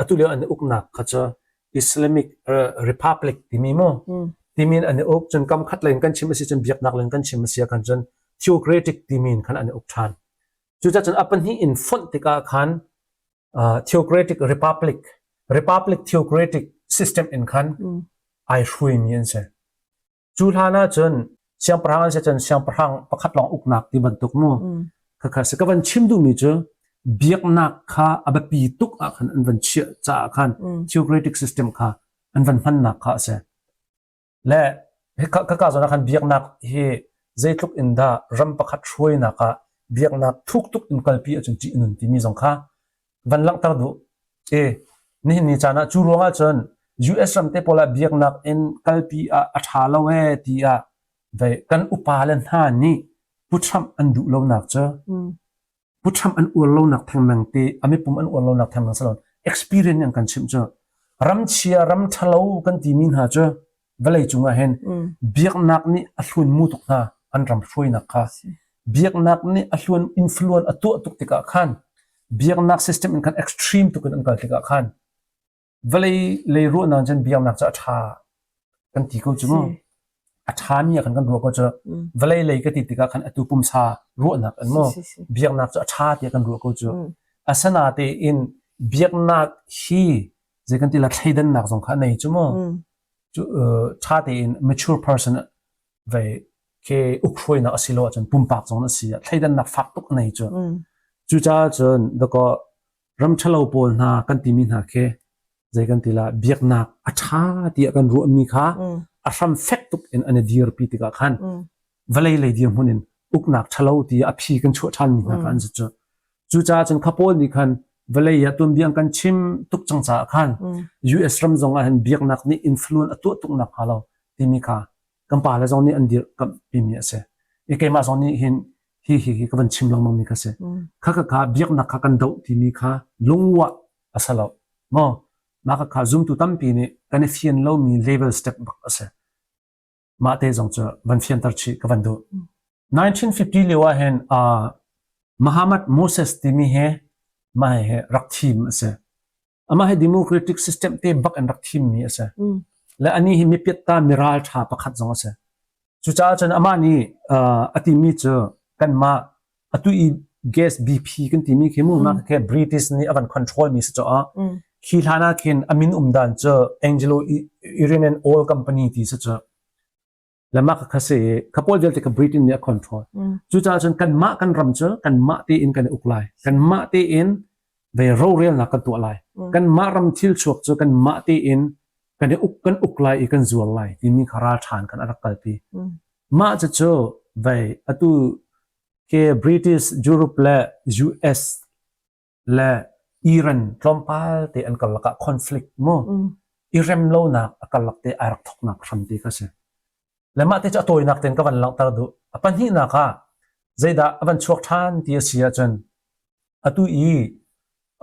D: Atu lio an i uknak kha cu Islamic Republic timi mu. Timi in an i uk cun kam khat lei in kan chim a si cun biaknak lei in kan chim a si ah khan cun theocratic timi in khan an i uk ṭhan. Cucaah cun a pahnih in fonh tikah khan theocratic republic, republic theocratic system in khan ai hruaimi an si. Cu hlan ahcun siangpahrang an si cun siangpahrang pakhat lawng uknak ti bantuk mu. Khakha si ka van chim duhmi cu biaknak kha a biapi tuk ah khan an van chiah caah khan theocratic system kha an van hmannak kha a si. Le khaka zawn ah khan biaknak hi zeitluk in dah ram pakhat hruainak ah biaknak thuk tuk in kalpi ahcun ṭih a nun timi zong kha van langhter duh. E, nihin ni caan ah cu ruang ah cun US ram te pawl ah biaknak in kalpi ah a ṭha lo ee tiah vei kan upa le hna nih Pu Trump an duh lonak cu Pu Trump an uar lonak thengmang te a mipum an uar lonak thengmang si lo experience an kan chimh cu ramchia ram ṭhalo kan timi hna cu vawlei cung ah hin biaknak nih a hluan mu tuk hna an ram hruainak kha biaknak nih a hluan influence a tuah tuk tikah khan biaknak system in khan extreme tuk in an kal tikah khan vawlei lei ruahnak cun biaknak cu a ṭha kan ti ko cu mu a ṭhami ah khan kan ruah ko cu vawlei lei ka ti tikah khan atu pumsa ruahnak an mu biaknak cu a ṭha tiah kan ruah ko cu asinatein biaknak hi zei kan ti la thleidannak zong kha a nei cu mu cu ṭha tein mature person vei ke ukhruainak a si lo ahcun pumpak zong a si thleidannak fak tuk a nei cu cucaah cun dakaw ram ṭhalo pawl hna kan timi hna khi zei kan ti la biaknak a ṭha tiah kan ruahmi kha a hram fek tuk in an i dirpi tikah khan vawlei lei dirhmun in uknak ṭhalo tiah a phi kan chuah ṭhanmi hna kha an si cu. Cucaah cun kha pawl nih khan vawlei ah tuanbia kan chim tuk cang caah khan US ram zong ah hin biaknak nih influence a tuah tuk nak hnga lo timi kha kan pa le zong nih an dirhkamhpimi a si. I keimah zong nih hin hi hi hi ka van chim lengmang mi kha si. Kha kha kha biaknak kha kan doh timi kha lungwah a si lo. Maw mah kha kha zumtu tampi nih kan i fian lomi level step bak a si. Mah te zong cu van fianter chih ka van duh. 1950 lio ah hin uh, Muhammad Moses timi he mah he rak thim a si. Amah hi democratic system te bak in rak thimmi a si. Le ani hi mipiatta miral ṭha pakhat zong a si. Cucaah cun amah nih uh, a timi cu kanmah atu i gas BP kan timi khi mu mm. khi British nih a van control mi si caah khi hlan ah khin a min um dan cu Anglo Iranian Oil Company ti si cu Lamak kha si i kha pawl vialte kha Britain nih a control. Cucaah cun kanmah kan ram cu kanmah tein kan i uk lai. Kanmah tein ve rorelnak kan tuah lai. Kanmah ram thil chuak cu kanmah tein kan i uk kan uk lai i kan zuar lai timi kha ralṭhan kan a rak kalpi. Mah cucu vei atu ke British, Europe le US le Iran tlawmpal te an karlak ah conflict mu i rem lonak a karlak te ai rak thoknak hram ti kha si. Le mah te cu a tawinak ten ka van langhter duh. A pahnihnak ah zeidah a van chuak ṭhan ti a si ahcun atu i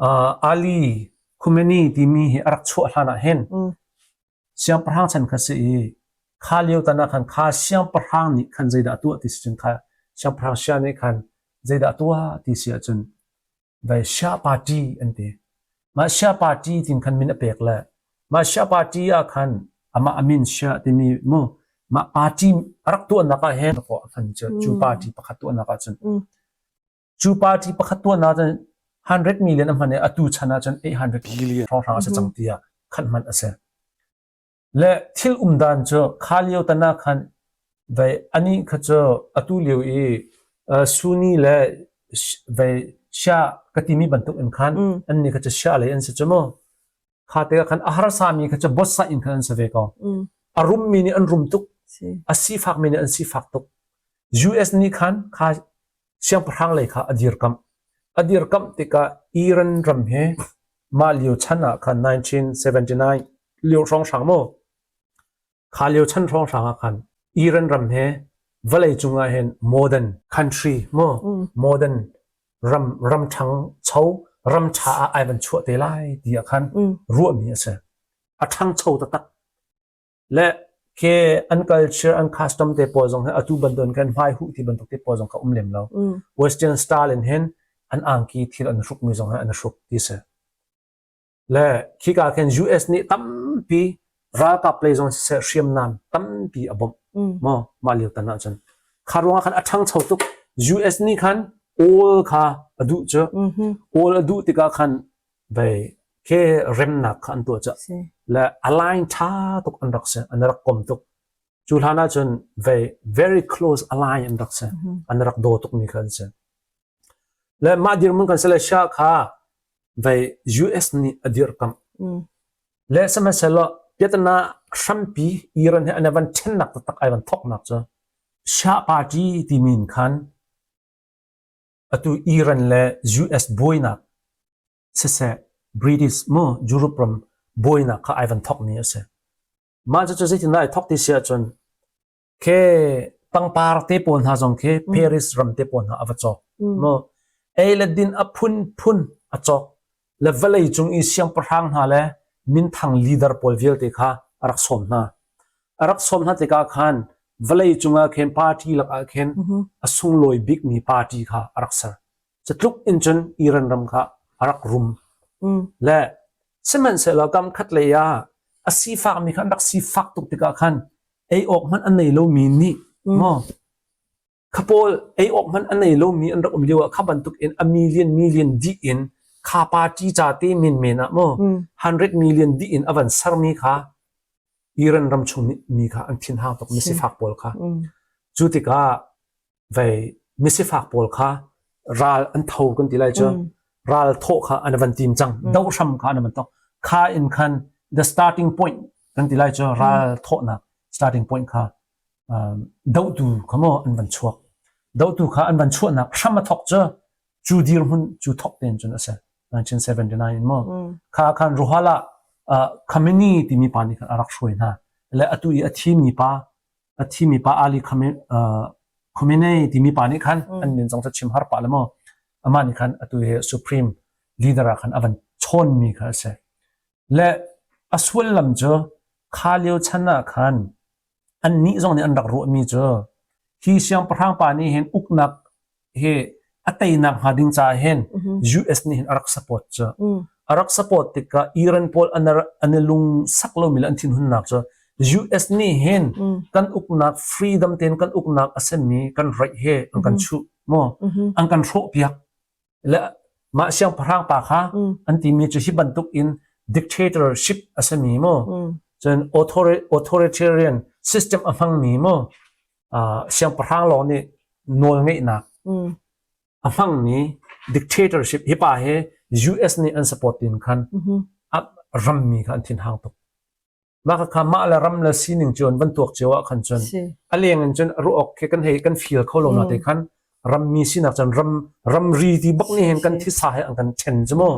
D: uh, Ali Khamenei timi hi a rak chuah hlan ah hin siangpahrang chan kha si i kha lio tan ah khan kha siangpahrang nih khan zeidah a tuah ti si cun kha siangpahrang sia nih khan zeidah a tuah ti si ahcun vai Shia party an ti. Mah Shia party tin khan min a pek le mah Shia party ah khan amah a min Shia timi mu mah party a rak tuahnak ah hin a hman cu cu party pakhat tuahnak ah cun Cu party pakhat tuahnak cun 100 million a hman i atu chan ahcun 800 billion hrawnghrang a si cang tiah khan hman a si. Le thil umdan cu kha lio tan ah khan vei anih kha cu atu lio i Sunni le vei Shia ka timi bantuk in khan annih kha cu Shia lei an si cu mu. Kha tikah khan a harsami kha cu bossa in khan an si ve ko. A rummi nih an rum tuk. A sifakmi nih an sifak tuk. US nih khan kha siangpahrang lei kha a dirkamh. A dirkamh tikah Iran ram hi mah lio chan ah khan 1979 lio hrawnghrang mu kha lio chan hrawnghrang ah khan Iran ram he vawlei cung ah hin modern country mu modern ram ram ṭhang cho ram ṭha ah ai van chuah te lai ti ah khan ruahmi a si. A ṭhangcho taktak. Le ke an culture an custom te pawl zong hi atu bantuk kan hmai huh ti bantuk te pawl zong kha um lem lo. Western style in hin an angki thil an hruk mi zong hi an hruk ti si. Le khika khin US nih tampi ralkap lei zong siseh hriamnam tampi a bawmh. Maw mah lio tan ahcun kha ruangah khan a ṭhangcho tuk. US nih khan oil kha a duh cu. Oil a duh tikah khan vei ke remnak kha an tuah cu. Le align ṭha tuk an rak si. An rak kom tuk. Cu hlan ahcun vei very close align an rak si. An rak daw tukmi kha an si. Le mah dirhmun kan si le Shah kha vei US nih a dirhkamh. Le sihmanhsehlaw piatana hrampi Iran he an i van ṭhennak taktak ai van thawknak cu Shah party timi in khan atu Iran le US buainak siseh British mu Europe ram buainak kha ai van thawkmi a si. Mah cucu zeitindah ai thawk ti si ahcun Khe pangpar te pawl hna zong khi Paris ram te pawl hna a va cawk. Maw ei le din a phunphun a cawk. Le vawlei cung i siangpahrang hna le minthang leader pawl vialte kha a rak sawm hna. A rak sawm hna tikah khan vawlei cungah khin party lakah khin a sunglawi bikmi party kha a rak ser. Cutluk in cun Iran ram kha a rak rum. Le sihmanhsehlaw kam khat lei ah a sifakmi kha an rak sifak tuk tikah khan ei awk hmanh a nei lomi nih maw kha pawl ei awk hmanh a nei lomi an rak um lio ah kha bantuk in a million million dih in kha party ca te menmen ah maw 100 million dih in a van sermi kha Iran ram chung mi kha an thinhang tuk misifak pawl kha cu tikah vei misifak pawl kha ral an tho kan ti lai cu ral thawh kha an van tim cang doh hram kha an van tok kha in khan the starting point kan ti lai cu ral thawhnak starting point kha dohtu kha maw an van chuak dohtu kha an van chuahnak hram a thok cu cu dirhmun cu thok ten cun a si 1979 in maw kha khan Ruhollah Khamenei timi pa nih khan a rak hruai hna le atu i a thimi pa a thimi pa Ali Khamenei timi pa nih khan an min zong cu chim har pah le maw amah nih khan atu hi supreme leader ah khan a van chawnmi kha a si le a sullam cu kha lio chan ah khan annih zong nih an rak ruahmi cu hi siangpahrang pa nih hin uknak hi a teinak hnga ding caah hin US nih hin a rak support cu a rak support tikah Iran pawl an an i lung sak lomi le an thinhunnak cu US nih hin kan uknak freedom tein kan uknak a semi kan right he an kan chuh maw an kan hrawh piak le mah siangpahrang pa kha an timi cu hi bantuk in dictatorship a semi maw cun authoritarian system a hmangmi maw siangpahrang lawng nih nawlngeihnak a hmangmi dictatorship hi pa hi US nih an support tin khan rammi kha an thinhang tuk. Mah kha mah le ram le sining cu an van tuak cio ah khan cun a leng in cun ruah khi kan hei kan feel kho lo na te khan rammi sinak cun ram ramri ti bak nih hin kan thisa he an kan ṭhen cu mu.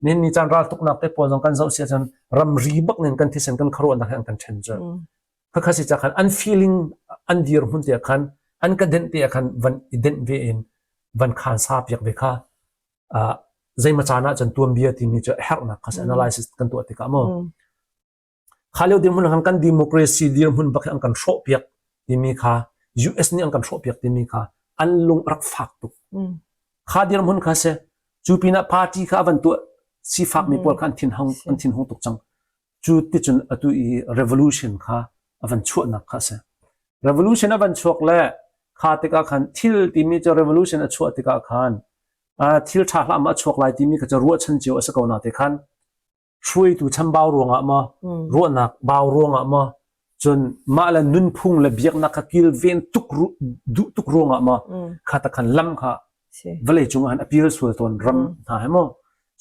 D: Nihin ni caan ral tuknak te pawl zong kan zoh si ahcun ramri bak nih kan thisen kan khuaruahnak he an kan ṭhen cu. Khakha si ca khan an feeling an dirhmun te khan an ka denh te khan van i denh ve in van khan sa piak ve kha zeima caan ah cun tuanbia timi cu herhnak kha analysis kan tuah tikah maw kha lio dirhmun khan kan democracy dirhmun bak an kan hrawh piak timi kha US nih an kan hrawh piak timi kha an lung rak fak tuk kha dirhmun kha se cu pinah party kha van tuah sifak mi pawl kha an thin hung an thin hung tuk cang Cu ticun atu i revolution kha a van chuahnak kha a si. Revolution a van chuak le kha tikah khan thil timi cu revolution a chuah tikah khan thil ṭha hlah ma a chuak lai timi kha cu ruahchan cio a si ko na te khan. Hruaitu chambau ruangah maw, ruahnak bau ruangah maw, cun mah le nunphung le biaknak kha kilven tuk duh tuk ruangah maw, kha ta khan lam kha vawlei cung ah han a pial sual tawn ram hna he maw.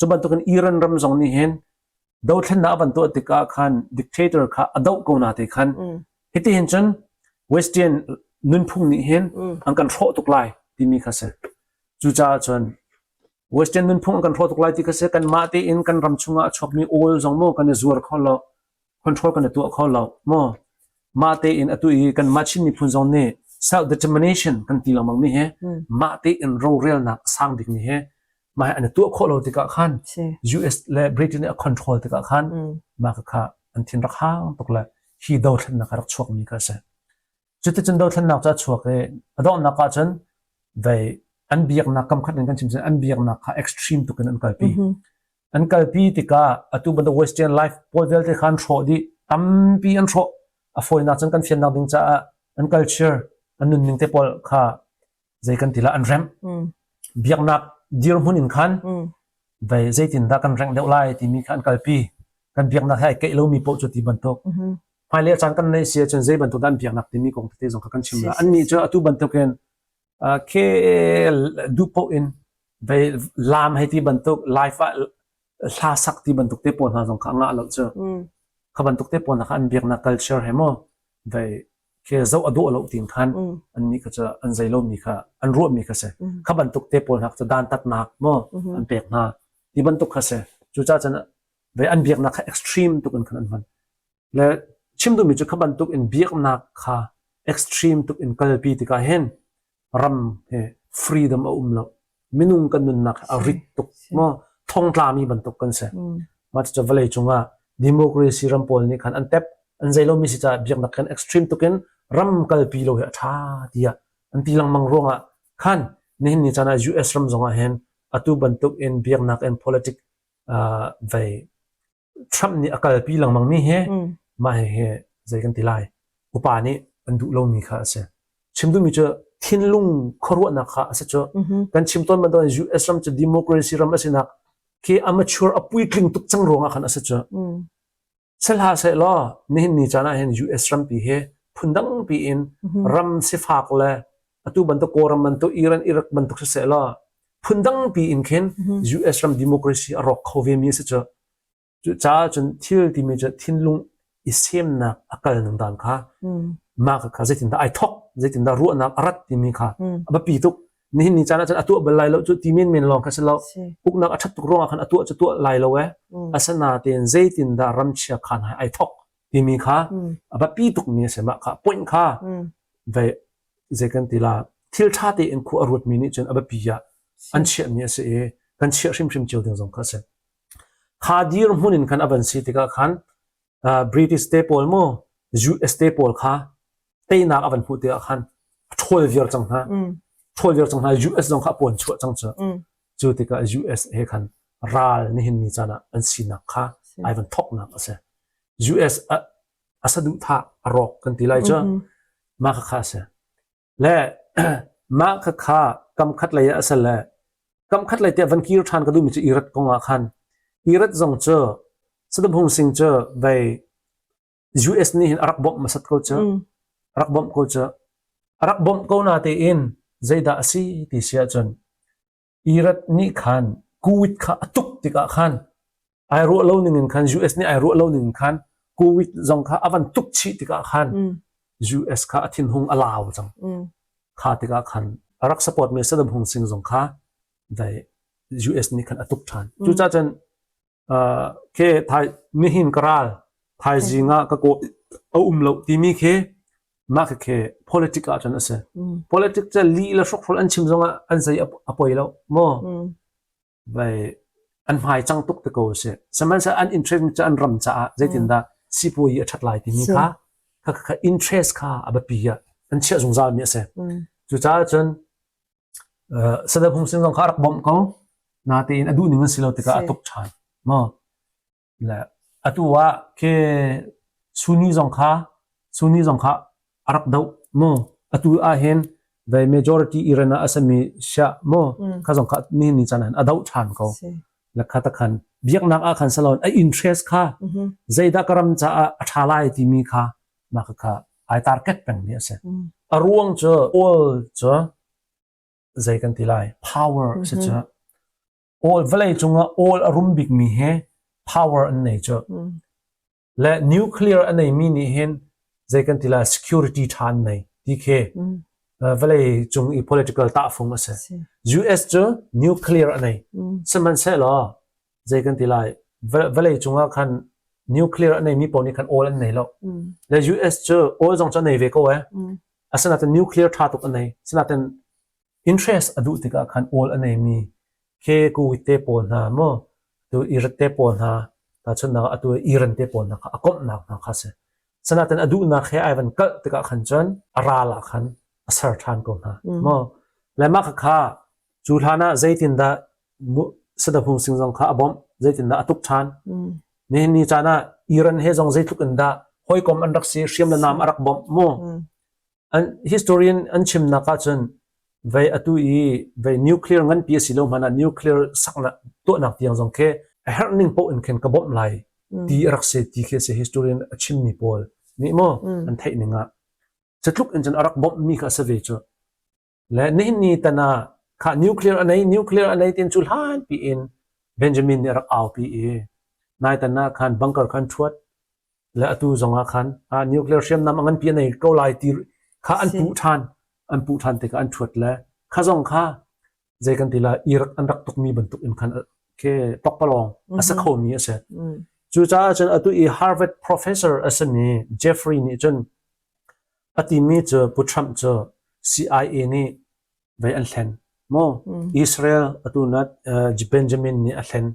D: Cu bantukin Iran ram zong nih hin dothlennak a van tuah tikah khan dictator kha a doh ko na te khan hiti hin cun Western nunphung nih hin an kan hrawh tuk lai timi kha si. Cucaah cun Western nunphung an kan hrawh tuk lai ti kha si. Kanmah tein kan ram chungah a chuakmi oil zong maw kan i zuar kho lo, control kan i tuah kho lo maw. Mah tein atu i kanmah Chin miphun zong nih self determination kan ti lengmang mi hi mah tein rorelnak a sang bik mi hi mah hi an i tuah khawh lo tikah khan US le Britain nih a control tikah khan mah kha an thin rak hang tuk le hi dothlennak a rak chuak mi kha a si. Cuticun dothlennak cu a chuak i a donghnak ahcun vei an biaknak kam khat in kan chim cun an biaknak kha extreme tuk in an kalpi. An kalpi tikah atu bantuk Western life pawl vialte kha an hrawh dih. Tampi an hrawh. A fawinak cun kan fiannak ding caah an culture, an nunning te pawl kha zei kan ti lah an remh. Biaknak dirhmun in khan vei zeitindah kan rengh deuh lai timi kha an kalpi. Kan biaknak he ai keih lomi paoh cu ti bantuk. Hmailei caan kan neih si ahcun zei bantuk dah an biaknak timi kong tete zong kha kan chim la. Annih cu atu bantukin ke duh paoh in vei laam hei ti bantuk live ah hla sak ti bantuk te pawl hna zong kha a ngah lo cu. Kha bantuk te pawl hna kha an biaknak culture he maw vei ke zoh a dawh lo tin khan annih kha cu an zei lomi kha an ruahmi kha si. Kha bantuk te pawl hna cu dantatnak maw an pek hna ti bantuk kha si. Cucaah cun vei an biaknak kha extreme tuk in khan an hman. Le chim duhmi cu kha bantuk in biaknak kha extreme tuk in kalpi tikah hin ram he freedom a um lo. Minung kan nunnak a rit tuk maw thongtlami bantuk kan si. Mah cucu vawlei cungah democracy ram pawl nih khan an tep an zei lomi si caah biaknak khan extreme tuk in ram kalpi lo hi a ṭha tiah an ti lengmang ruangah khan nihin ni caan ah US ram zongah hin atu bantuk in biaknak in politic uh, vei Trump nih a kalpi lengmang mi hi mah hihi zei kan ti lai upa nih an duh lomi kha a si. Chim duhmi cu thinlung khuaruahnak kha a si cu. Kan chim tawn bantukin US ram cu democracy ram a sinak khi a mature a puitling tuk cang ruangah khan a si cu. Sehla sehlaw nihin ni caan ah hin US rampi hi phundang piin ram sifak le atu bantuk Kawlram bantuk Iran Iraq bantuk siseh law phundang pi in khin US ram democracy a rawk kho ve mi a si cu. Cucaah cun thil timi cu thinlung i semnak a kal ning dan kha mah kha zeitindah ai thok zeitindah ruahnak a rat timi kha a biapi tuk. Nihin ni caan ah cun a tuah bal lai lo cu ti menmen lawng kha si lo. Uknak a ṭhat tuk ruangah khan a tuah cu tuah lai lo ee. Asinain zeitindah ramchia khan hai ai thok timi kha a biapi tukmi a si. Mah kha point kha ve zei kan ti la thil ṭha tein khua a ruatmi nih cun a biapi ah an chiahmi a si i kan chiah hrimhrim cio ding zong kha a si. Kha dirhmun in khan a van si tikah khan British te pawl maw US te pawl kha teinak a van hmuh tikah khan a ṭhawl viar cang hna. Ṭhawl viar cang hna US zong kha a puan chuah cang cu. Cu tikah US he khan ral nihin ni caan ah an sinak kha ai van thoknak a si. US a saduhthah a rawk kan ti lai cu mah khakha a si. Le mah khakha kam khat lei ah a si le kam khat lei tiah van kir ṭhan ka duhmi cu Iraq kong ah khan Iraq zong cu Saddam Hussein cu vei US nih hin a rak bawmh hmasat ko cu a rak bawmh ko cu a rak bawmh ko na tein zeidah a si ti si ahcun Iraq nih khan Kuwait kha a tuk tikah khan ai ruah lo ning in khan US nih ai ruah lo ning in khan Kuwait zong kha a van tuk chih tikah khan US kha a thinhung a lau cang. Kha tikah khan a rak support mi Saddam Hussein zong kha dai US nih khan a tuk ṭhan. Cucaah cun ke thai nihin ka ral thaizing ah ka kaw a um lo timi khi mah khi politic ah cun a si. Politic cu lih le hrokhrol an chim zongah an zei a poi lo maw? Vai an hmai cang tuk te ko a si. Sihmanhsehlaw an interest cu an ram caah zeitindah sipuayi a ṭhat lai timi kha kha kha interest kha a biapi ah an chiah zungzal mi a si. Cucaah cun Saddam Hussein zong kha a rak bawmh ko. Natein a duh ning an si lo tikah a tuk ṭhan. Maw? Le atu ah khi Sunni zong kha Sunni zong kha a rak doh mu. Atu ah hin the majority Iran ah a sami Shia mu kha zong kha nihin ni caan ah hin a doh ṭhan ko. Le kha ta khan biaknak ah khan salon a interest kha zeidah ka ram caah a ṭha lai timi kha mah kha ai target pengmi a si. A ruang cu oil cu zei kan ti lai power si cu oil vawlei cungah oil a rum bikmi he power an nei cu le nuclear a neimi nih hin zei kan ti lai security ṭha an nei ti khi vawlei cung i political tahfung a si. US cu nuclear a nei. Sihmanhsehlaw zei kan ti lai vawlei cungah khan nuclear a neimi paoh nih khan oil an nei lo. Le US cu oil zong cu a nei ve ko eh. Asinain nuclear ṭha tuk a nei. Asinain interest a duh tikah khan oil a neimi ke Kuwait te pawl hna maw tu Iraq te pawl hna tahchunhnak ah atu Iran te pawl hna kha a komhnak hna kha si. Sanaten a duhnak he ai van kalh tikah khan cun a ral ah khan a ser ṭhan ko hna maw. Le mah kha cu hlan ah zeitindah Saddam Hussein zong kha a bawmh, zeitindah a tuk ṭhan. Nihin ni caan ah Iran he zong zeitluk in dah hawikom an rak si, hriam le nam a rak bawmh mu. An historian an chimnak ahcun vei atu i vei nuclear nganpi a si lo hmanh ah nuclear saknak tuahnak tiang zong khi a herh ning paoh in khin ka bawmh lai ti a rak si ti khi a si historian a chimmi pawl nih maw an theih ning ah cutluk in cun a rak bawmhmi kha a si ve cu. Le nihin ni tan ah kha nuclear a nei nuclear a nei tin cu hlan pi in Benjamin nih a rak aupi i nai tan ah khan bunker khan ṭhuat le atu zong ah khan ah nuclear hriamnam a nganpi a nei ko lai ti kha an puh ṭhan an puh ṭhan tikah an ṭhuat le kha zong kha zei kan ti lai Iraq an rak tukmi bantuk in khan ke tokpalawng a si khomi a si. Cucaah cun atu i Harvard professor a simi Jeffrey nih cun a timi cu Pu Trump cu CIA nih vei an hlen maw Israel atu nat Benjamin nih a hlen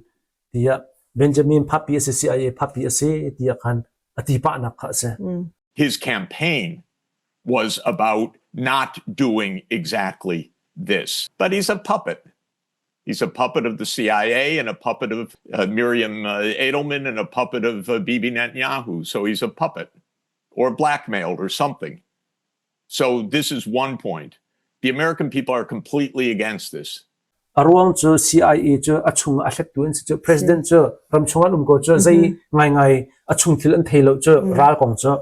D: tiah Benjamin phapi a si CIA phapi a si tiah khan a ti pahnak kha a si.
K: His campaign was about not doing exactly this. But he's a puppet. He's a puppet of the CIA and a puppet of uh, Miriam uh, Edelman and a puppet of uh, Bibi Netanyahu. So he's a puppet or blackmailed or something. So this is one point. The American people are completely against this.
D: A ruang cu CIA cu a chung a hlettu an si cu president cu ram chung an um ko cu zei ngaingai a chung thil an thei lo cu ral kong cu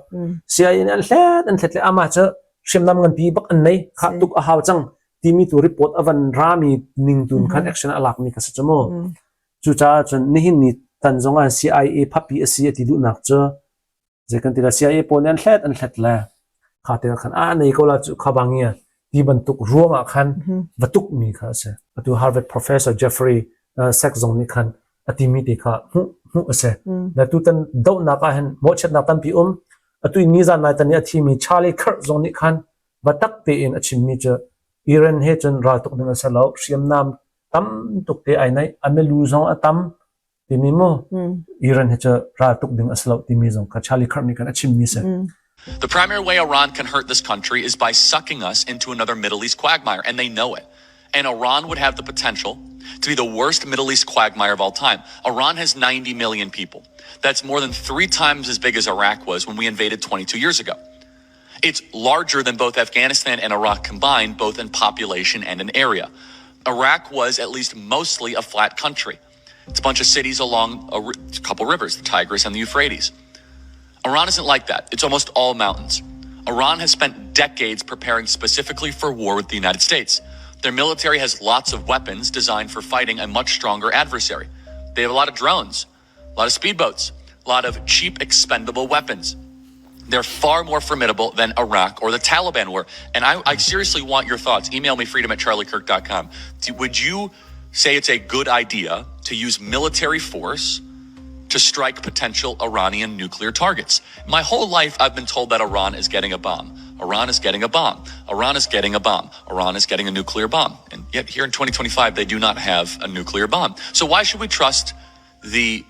D: CIA nih an hlet an hlet le amah cu hriamnam nganpi bak an nei khah tuk a hau cang timi tu report a van rami ning tun khan action a lakmi kha si cu mu cucaah cun nihin ni tan zong ah CIA phapi a si a ti duhnak cu zei kan ti la CIA pawl nih an hlet an hlet le kha te khan a nei ko la cu kha bangia ti bantuk ruang ah khan va tuk mi kha a si atu Harvard professor Jeffrey Sachs zong nih khan a timi te kha hmuh hmuh a si le tutan dohnak ah hin mawhchiatnak tampi um atu ni zan nai tan i a thimi Charlie Kirk zong nih khan biatak tein a chimmi cu Iran he cun raltuk ding a si lo hriamnam tam tuk te ai naih a milu zong a tam timi mu Iran he cu raltuk ding a si lo timi zong kha Charlie Kirk nih khan a chimmi si.
L: The primary way Iran can hurt this country is by sucking us into another Middle East quagmire, and they know it. And Iran would have the potential to be the worst Middle East quagmire of all time. Iran has 90 million people. That's more than three times as big as Iraq was when we invaded 22 years ago. It's larger than both Afghanistan and Iraq combined, both in population and in area. Iraq was at least mostly a flat country. It's a bunch of cities along a couple rivers, the Tigris and the Euphrates. Iran isn't like that. It's almost all mountains. Iran has spent decades preparing specifically for war with the United States. Their military has lots of weapons designed for fighting a much stronger adversary. They have a lot of drones, a lot of speedboats, a lot of cheap, expendable weapons. They're far more formidable than Iraq or the Taliban were. And I, I seriously want your thoughts. Email me freedom at charliekirk.com. Would you say it's a good idea to use military force to strike potential Iranian nuclear targets? My whole life, I've been told that Iran is getting a bomb. Iran is getting a bomb. Iran is getting a bomb. Iran is getting a nuclear bomb. And yet, here in 2025, they do not have a nuclear bomb. So, why should we trust the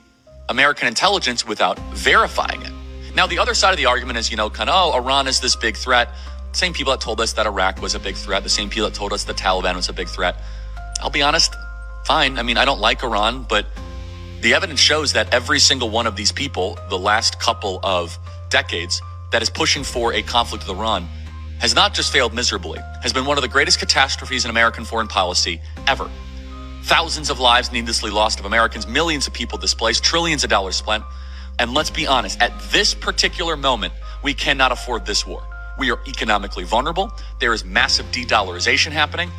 L: American intelligence without verifying it? Now, the other side of the argument is, you know, kind of, oh, Iran is this big threat. Same people that told us that Iraq was a big threat, the same people that told us the Taliban was a big threat. I'll be honest, fine. I mean, I don't like Iran, but the evidence shows that every single one of these people, the last couple of decades, that is pushing for a conflict with Iran has not just failed miserably, has been one of the greatest catastrophes in American foreign policy ever. Thousands of lives needlessly lost of Americans, millions of people displaced, trillions of dollars spent. And let's be honest, at this particular moment, we cannot afford this war. We are economically vulnerable. There is massive de dollarization happening.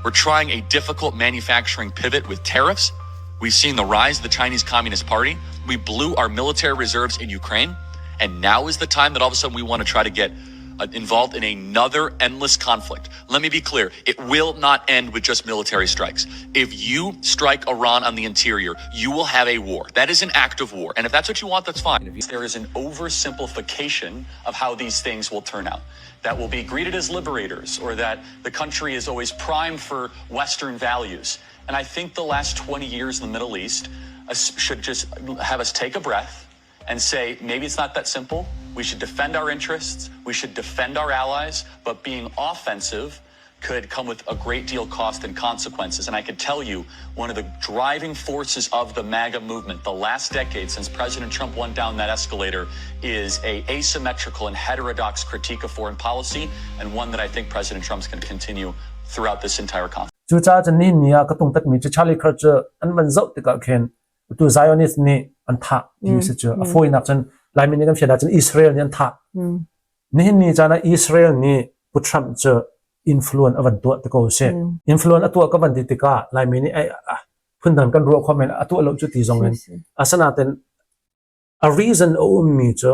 L: We're trying a difficult manufacturing pivot with tariffs. We've seen the rise of the Chinese Communist Party. We blew our military reserves in Ukraine. And now is the time that all of a sudden we want to try to get uh, involved in another endless conflict. Let me be clear it will not end with just military strikes. If you strike Iran on the interior, you will have a war. That is an act of war. And if that's what you want, that's fine. There is an oversimplification of how these things will turn out that will be greeted as liberators or that the country is always primed for Western values. And I think the last 20 years in the Middle East uh, should just have us take a breath and say, maybe it's not that simple. We should defend our interests. We should defend our allies, but being offensive could come with a great deal cost and consequences. And I could tell you one of the driving forces of the MAGA movement the last decade since President Trump went down that escalator is a asymmetrical and heterodox critique of foreign policy and one that I think President Trump's going to continue throughout this entire conflict.
D: Cucaah cun nihin ni ah ka tungtatmi cu Charlie Kirk cu an van zoh tikah khin tu Zionist nih an thah ti si cu a fawinak cun Laimi nih kan fian ahcun Israel nih an thah. Nihin ni caan ah Israel nih Pu Trump cu influence a van tuah ti ko si. Influence a tuah ka van ti tikah Laimi nih ai phundang kan ruah kho men a tuah lo cu ti zong in asinain a reason a ummi cu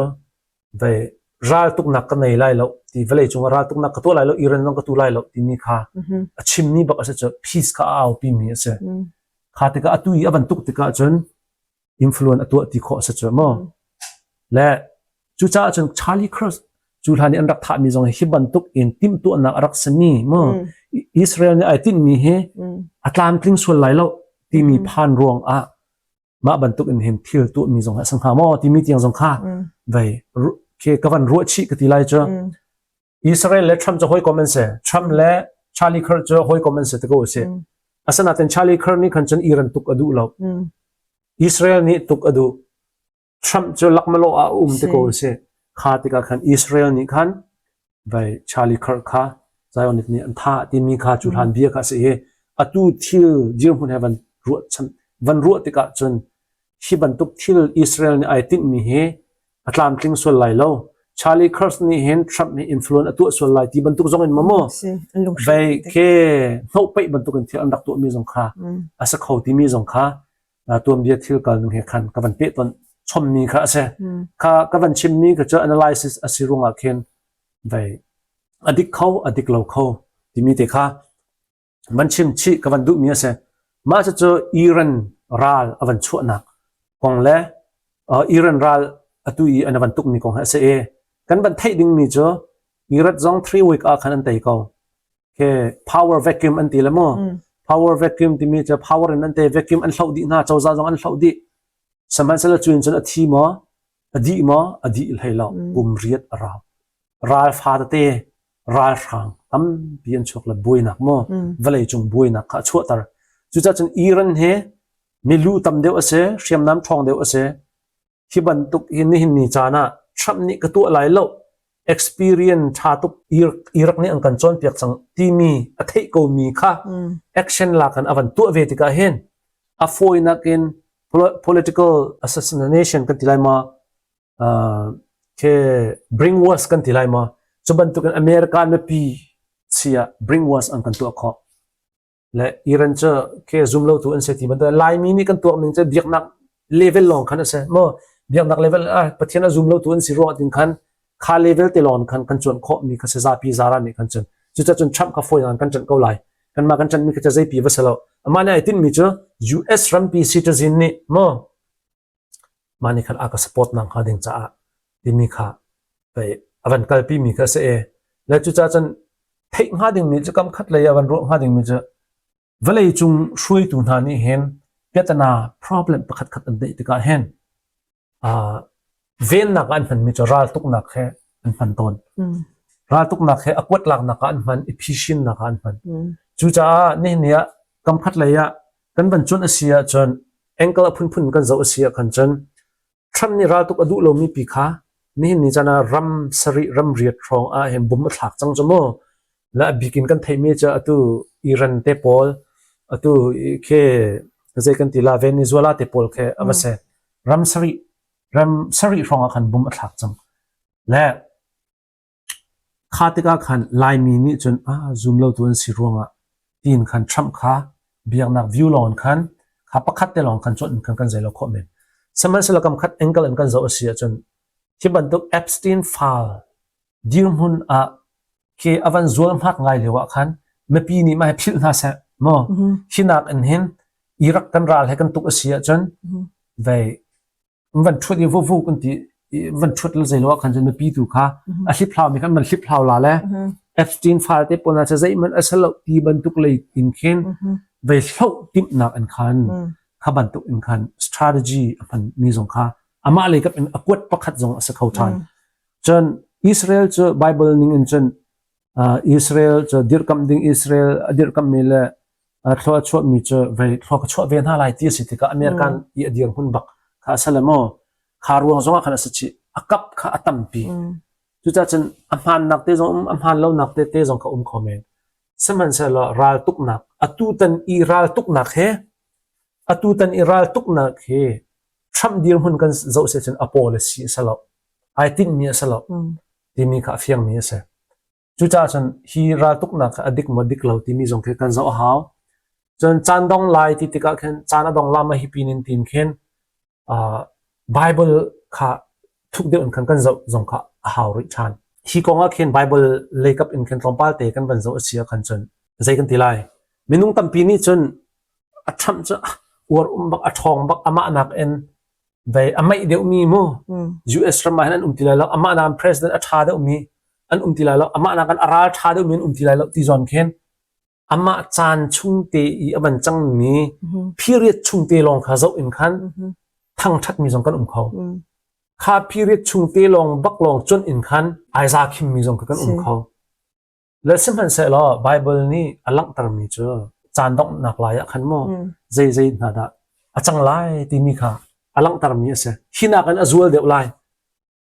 D: vei raltuknak ka nei lai lo ti vawlei cung ah raltuknak ka tuah lai lo Iran zong ka tu lai lo timi kha a chimmi bak a si cu peace kha a aupi mi a si. Kha tikah atu i a van tuk tikah cun influence a tuah ti khawh a si cu maw. Le cucaah cun Charlie Kirk cu hlan i an rak thahmi zong hi bantuk in timhtuahnak a rak simi mu Israel nih ai tinhmi hi a tlamtling sual lai lo timi phan ruang ah mah bantuk in hin thil tuahmi zong a si hnga maw timi tiang zong kha vei ke ka van ruah chih ka ti lai cu Israel le Trump cu hawikom an si Trump le Charlie Kirk cu hawikom an si ti ko si asinain Charlie Kirk nih khan cun Iran tuk a duh lo Israel nih tuk a duh Trump cu lakmalaw ah a um ti ko si. Kha tikah khan Israel nih khan vai Charlie Kirk kha Zionist nih an thah timi kha cu hlan bia kha a si i atu thil dirhmun he van ruah chan van ruah tikah cun hi bantuk thil Israel nih ai tinhmi hi a tlamtling sual lai lo. Charlie Kirk nih hin Trump nih influence a tuah sual lai ti bantuk zong in maw vei ke hnawh peih bantuk in thil an rak tuahmi zong kha a si kho timi zong kha tuanbia thil kal ning he khan ka van peh ton chommi kha a si. Kha ka van chimmi kha cu analysis a si ruangah khin vei a dik kho a dik lo kho timi te kha van chim chih ka van duhmi a si. Mah cucu Iran ral a van chuahnak kong le Iran ral atu i an van tukmi kong hi a si i kan van theih dingmi cu Iran zong 3 week ah khan an tei ko. Ke power vacuum an ti le mu. Power vacuum timi cu power in an te vacuum an hloh dih hna cozah zong an hloh dih. Sihmanhsehlaw cu in cun a thi maw a dih maw a dih hlei lo kum riat a rau. Ral fa tete ralhrang tampi an chuak le buainak maw vawlei cung buainak kha a chuahter. Cucaah cun Iran hi milu tam deuh a si, hriamnam ṭhawng deuh a si. Hi bantuk hi nihin ni caan ah Trump nih ka tuah lai lo experience ṭha tuk Iraq nih an kan cawnpiak cang timi a theih komi kha action lak in a van tuah ve tikah hin a fawinak in political assassination kan ti lai ma ke bring wars kan ti lai ma cu bantukin America mipi chia bring wars an kan tuah khawh Le Iran cu ke zum lo tu an si ti bantuk Laimi nih kan tuak ning cu biaknak level lawng khan a si maw biaknak level ah Pathian a zum lo tu an si ruang tin khan kha level te lawng khan kan cuan khawh mi kha si zapi zara nih khan cun cucaah cun Trump kha fawi kan ṭanh ko lai kanmah kan ṭanh mi kha cu zeipi va si lo amah nih ai tinh mi cu US rampi citizen nih maw Mah nih khan a ka support nak hnga ding caah timi kha pei a van kalpi mi kha a si i le cucaah cun theih hnga dingmi cu kam khat lei ah van ruah hnga dingmi cu vawlei cung hruaitu hna nih hin piatana problem pakhat khat an neih tikah hin uh, vennak ah an hmanmi cu raltuknak he an hman tawn. Raltuknak he a kuat laknak ah an hman i phishinnak ah an hman. Cucaah nihin ni ah kam khat lei ah kan van cuanh a si ahcun angle a phunphun kan zoh a si ah khan cun Trump nih raltuk a duh lomi pi kha nihin ni caan ah ram sarih ram riat hrawng ah hin bum a thlak cang cu mu. La a bik in kan theihmi cu atu Iran te pawl. Atu khi zei kan ti la Venezuela te pawl khi a va si. Ram sarih ram sarih hrawng ah khan bum a thlak cang. Le Kha tikah khan Laimi nih cun ah zumlotu an si ruangah tiin khan Trump kha biaknak view lawng in khan kha pakhat te lawng khan cuanh in khan kan zei lo khawh men. Sihmanhsehlaw kam khat angle in kan zoh a si ahcun hi bantuk Epstein file dirhmun ah khi a van zual hmak ngai lio ah khan mipi nih mah hi philh hna seh maw hi nak in hin Iraq kan ral he kan tuk a si ahcun vei van ṭhut i vuvu kan ti van ṭhut le zei lo ah khan cun mipi tu kha a hliphlau mi khan van hliphlau la le Epstein file te pawl hna cu zeihmanh a si lo ti bantuk lei in khin vei hloh timhnak in khan kha bantuk in khan strategy a hman mi zong kha amah lei kap in a kuat pakhat zong a si kho ṭhan. Cun Israel cu Bible ning in cun Israel cu dirhkamh ding Israel a dirhkamh mi le thlua a chuahmi cu vei thlua ka chuah ve hna lai ti a si tikah American i a dirhmun bak kha a si le maw kha ruang zongah khan a si chih a kap kha a tampi cucaah cun a hmaannak te zong um a hmaan lonak te te zong kha um kho men sihmanhsehlaw raltuknak atutan i raltuknak he atutan i raltuknak he Trump dirhmun kan zoh si cun a policy a si lo ai tinhmi a si lo timi kha a fiangmi a si Cucaah cun hi raltuknak kha a dik maw dik lo timi zong khi kan zoh a hau. Cun caan dong lai ti tikah khin caan a dong la ma hi pin in tin khin uh, Bible kha thuk deuh in khan kan zoh zong kha a hau rih ṭhan. Hi kong ah khin Bible leikap in khin tlawmpal te kan van zoh a si ah khan cun zei kan ti lai. Minung tampi nih cun a Trump cu uar um bak a ṭhawng bak amah nak in Vei a maih deuhmi mu US ram ah hin an um ti lai lo amah nakin president a ṭha deuhmi an um ti lai lo amah nakin a ral ṭha deuhmi an um ti lai lo ti zawn khin amah caan chung te i a van cangmi period chung te lawng kha zoh in khan thangṭhatmi zong kan um kho. Kha period chung te lawng bak lawng cuanh in khan ai za khimmi zong kha kan um kho. Le sihmanhsehlaw Baibal nih a langhtermi cu caan donghnak lai ah khan maw zei zei hna dah a cang lai timi kha a langhtermi a si. Hi nakin a zual deuh lai.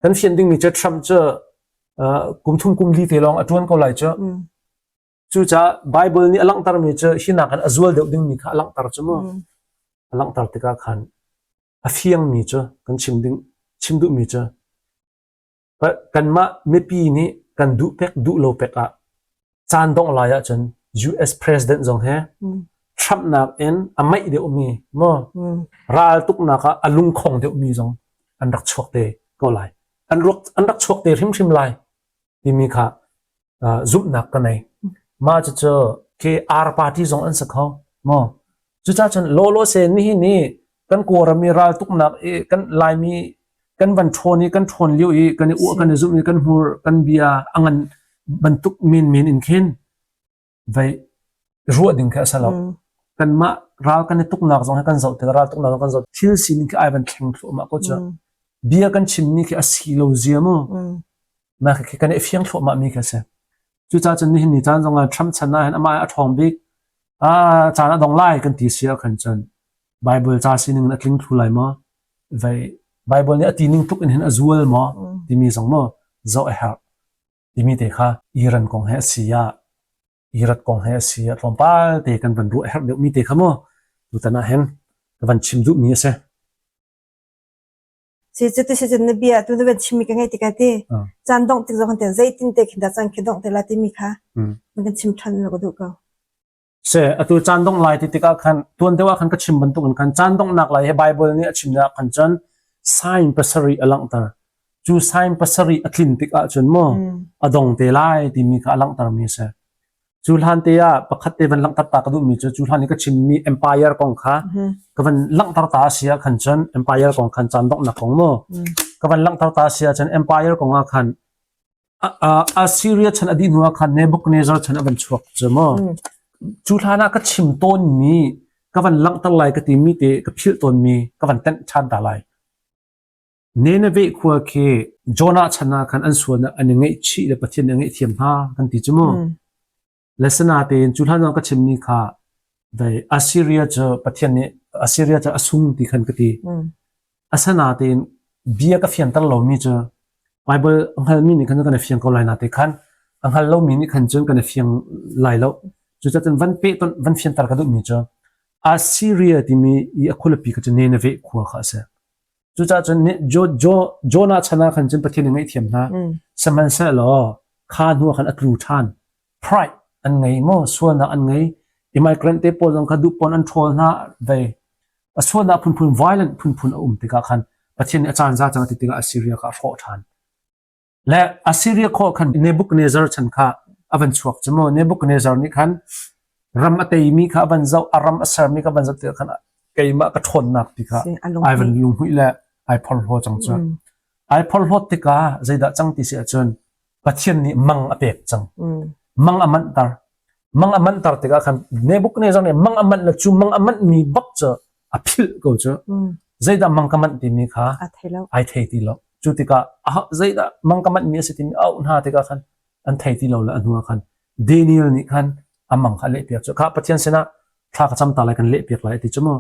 D: Kan fian dingmi cu Trump cu kum thum kum li te lawng a ṭuan ko lai cu. Cucaah Baibal nih a langhtermi cu hi nakin a zual deuh dingmi kha a langhter cu mu. A langhter tikah khan a fiangmi cu kan chim ding chim duhmi cu Kanmah mipi nih kan duh pek duh lo pek ah caan dongh lai ahcun US president zong he Trump nakin a maih deuhmi maw ral tuknak ah a lungkhong deuhmi zong an rak chuak te ko lai. An rak, an rak chuak te hrimhrim lai timi kha zumhnak ka nei. Mah cucu KR party zong an si kho maw? Cucaah cun lawlaw se nihin i kan Kawlram i raltuknak i kan Laimi kan van ṭhawn i kan ṭhawn lio i kan i uah kan i zumh i kan hmur kan bia a ngan bantuk menmen in khin vei ruah ding khi a si lo. Kanmah ral kan i tuknak zong hi kan zoh tikah ral tuknak zong kan zoh thil sining khi ai van thleng thluahmah ko cu. Bia kan chimmi khi a si lo zia mu. Mah khi kan i fiang thluahmah mi khi a si. Cucaah cun nihin ni caan zong ah Trump chan ah hin amah a ṭhawng bik. Ah caan a dong lai kan ti si ah khan cun Bible ca sining in a tling thlu lai maw? Vei Bible nih a ti ning tluk in hin a zual maw? Timi zong maw zoh a herh. Timi te kha Iran kong he a si ah Iraq kong he a si ah tlawmpal te kan van ruah a herh deuhmi te kha maw tutan ah hin ka van chim duhmi a si.
C: Si cu ti si cun na bia tu na van chimmi ka ngaih tikah ti caan dongh tik zong te zeitin te khin dah caan khi dongh te la timi kha na kan chim ṭhan na ka duh ko.
D: Se atu caan dongh lai ti tikah khan tuan deuh ah khan ka chim bantuk in khan caan donghnak lai he Bible nih a chim ah khan cun sign pasarih a langhter. Cu sign pasarih a tlin tik ahcun maw a dong te lai timi kha a langhtermi a si. Cu hlan te ah pakhat te van langhter ta ka duhmi cu cu hlan i ka chimmi empire kong kha ka van langhter ta a si ah khan cun empire kong khan caan donghnak kong maw ka van langhter ta a si ahcun empire kong ah khan Assyria chan a dih hnu ah khan Nebuchadnezzar chan a van chuak cu maw cu hlan ah ka chim tawnmi ka van langhter lai ka timi te ka philh tawnmi ka van tenh ṭhan ta lai. Nineveh khua khi Jonah chan ah khan an sualnak an i ngaihchih le Pathian nih a ngaihthiam hna kan ti cu mu. Le sinatein cu hlan ah ka chimmi kha dei Assyria cu Pathian nih Assyria cu a sung ti khan ka ti. Asinatein bia ka fianter lomi cu Bible a hngalmi nih khan kan i fiang ko lai na te khan a hngal lomi nih khan cun kan i fiang lai lo. Cucaah van peh ton van fianter ka duhmi cu Assyria timi i a khualipi kha cu Nineveh khua kha a si. Cucaah cun Jonah chan ah khan cun Pathian nih ngaihthiam hna. Sihmanhsehlaw kha hnu ah khan a tlu ṭhan. Pride an ngei maw sualnak an ngei. Immigrant te pawl zong kha duh pawn an ṭhawl hna ve. A sualnak phunphun violent phunphun a um tikah khan Pathian nih a caan za cang ti tikah Assyria kha a hrawh ṭhan. Le Assyria khua khan Nebuchadnezzar chan kha a van chuak cu mu. Nebuchadnezzar nih khan ram a teimi kha a van zoh, a ram a sermi kha a van zoh tikah khan keimah ka ṭhawnnak ti kha ai van lunghmuih le ai phorhlaw cang cu. Ai phorhlawt tikah zeidah cang ti si ahcun Pathian nih mang a pek cang. Mang a manhter. Mang a manhter tikah khan Nebuchadnezzar nih mang a manh le cu mang a manhmi bak cu a philh ko cu. Zeidah mang ka manh timi kha ai thei ti lo. Cu tikah zeidah mang ka manhmi a si timi auh hna tikah khan an thei ti lo le a hnu ah khan Daniel nih khan a mang kha a lehpiak cu. Kha Pathian sinah thla ka cam ta lai kan lehpiak lai a ti cu mu.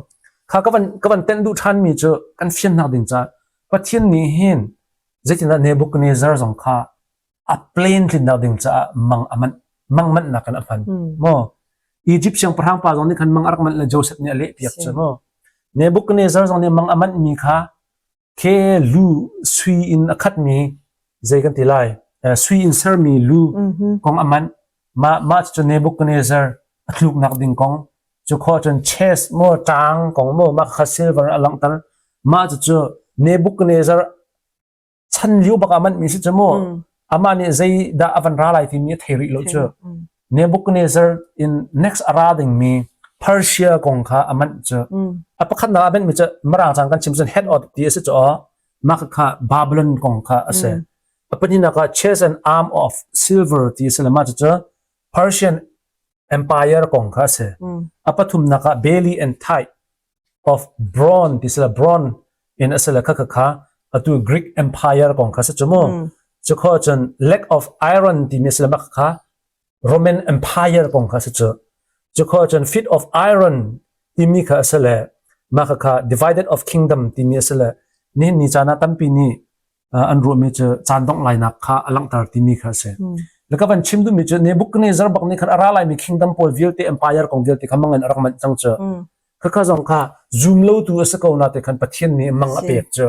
D: Kha ka van ka van tenh duh ṭhanmi cu kan fiannak ding caah Pathian nih hin zeitindah Nebuchadnezzar zong kha a plan tlinnak ding caah mang a manh mang manhnak kan a hman maw Egypt siangpahrang pa zong nih khan mang a rak manh le Joseph nih a lehpiak cu maw Nebuchadnezzar zong nih mang a manhmi kha ke lu sui in a khatmi zei kan ti lai sui in sermi lu kong a manh mah mah cu Nebuchadnezzar a tluknak ding kong cu khawh cun chest maw ṭang kong maw mah kha silver a langhter mah cu Nebuchadnezzar chan lio bak ah manh mi si cu mu amah nih zei dah a van ra lai timi a thei rih lo cu Nebuchadnezzar in next a ra ding mi Persia kong kha a manh cu a pakhatnak a manh mi cu mirang cang kan chim cun head of ti a si cu mah kha Babylon kong kha a si a pahnihnak ah chest and arm of silver ti a si le mah cu Persian Empire kong kha a si a pathumnak ah belly and thigh of bronze ti sila bronze in a sila kha kha kha atu Greek Empire kong kha si cu mu cu kho cun lack of iron ti mi sila mak kha Roman Empire kong kha si cu cu kho cun feet of iron timi kha a si le mah kha kha divided of kingdom timi a si le nihin ni caan ah tampi nih an ruahmi cu caan dongh lainak kha a langhter timi kha a si. Le ka van chim duhmi cu Nebuchadnezzar bak nih khan a ra laimi kingdom pawl vialte empire kong vialte kha mang in a rak manh cang cu. Khakha zong kha zum lotu a si ko na te khan Pathian nih mang a pek cu.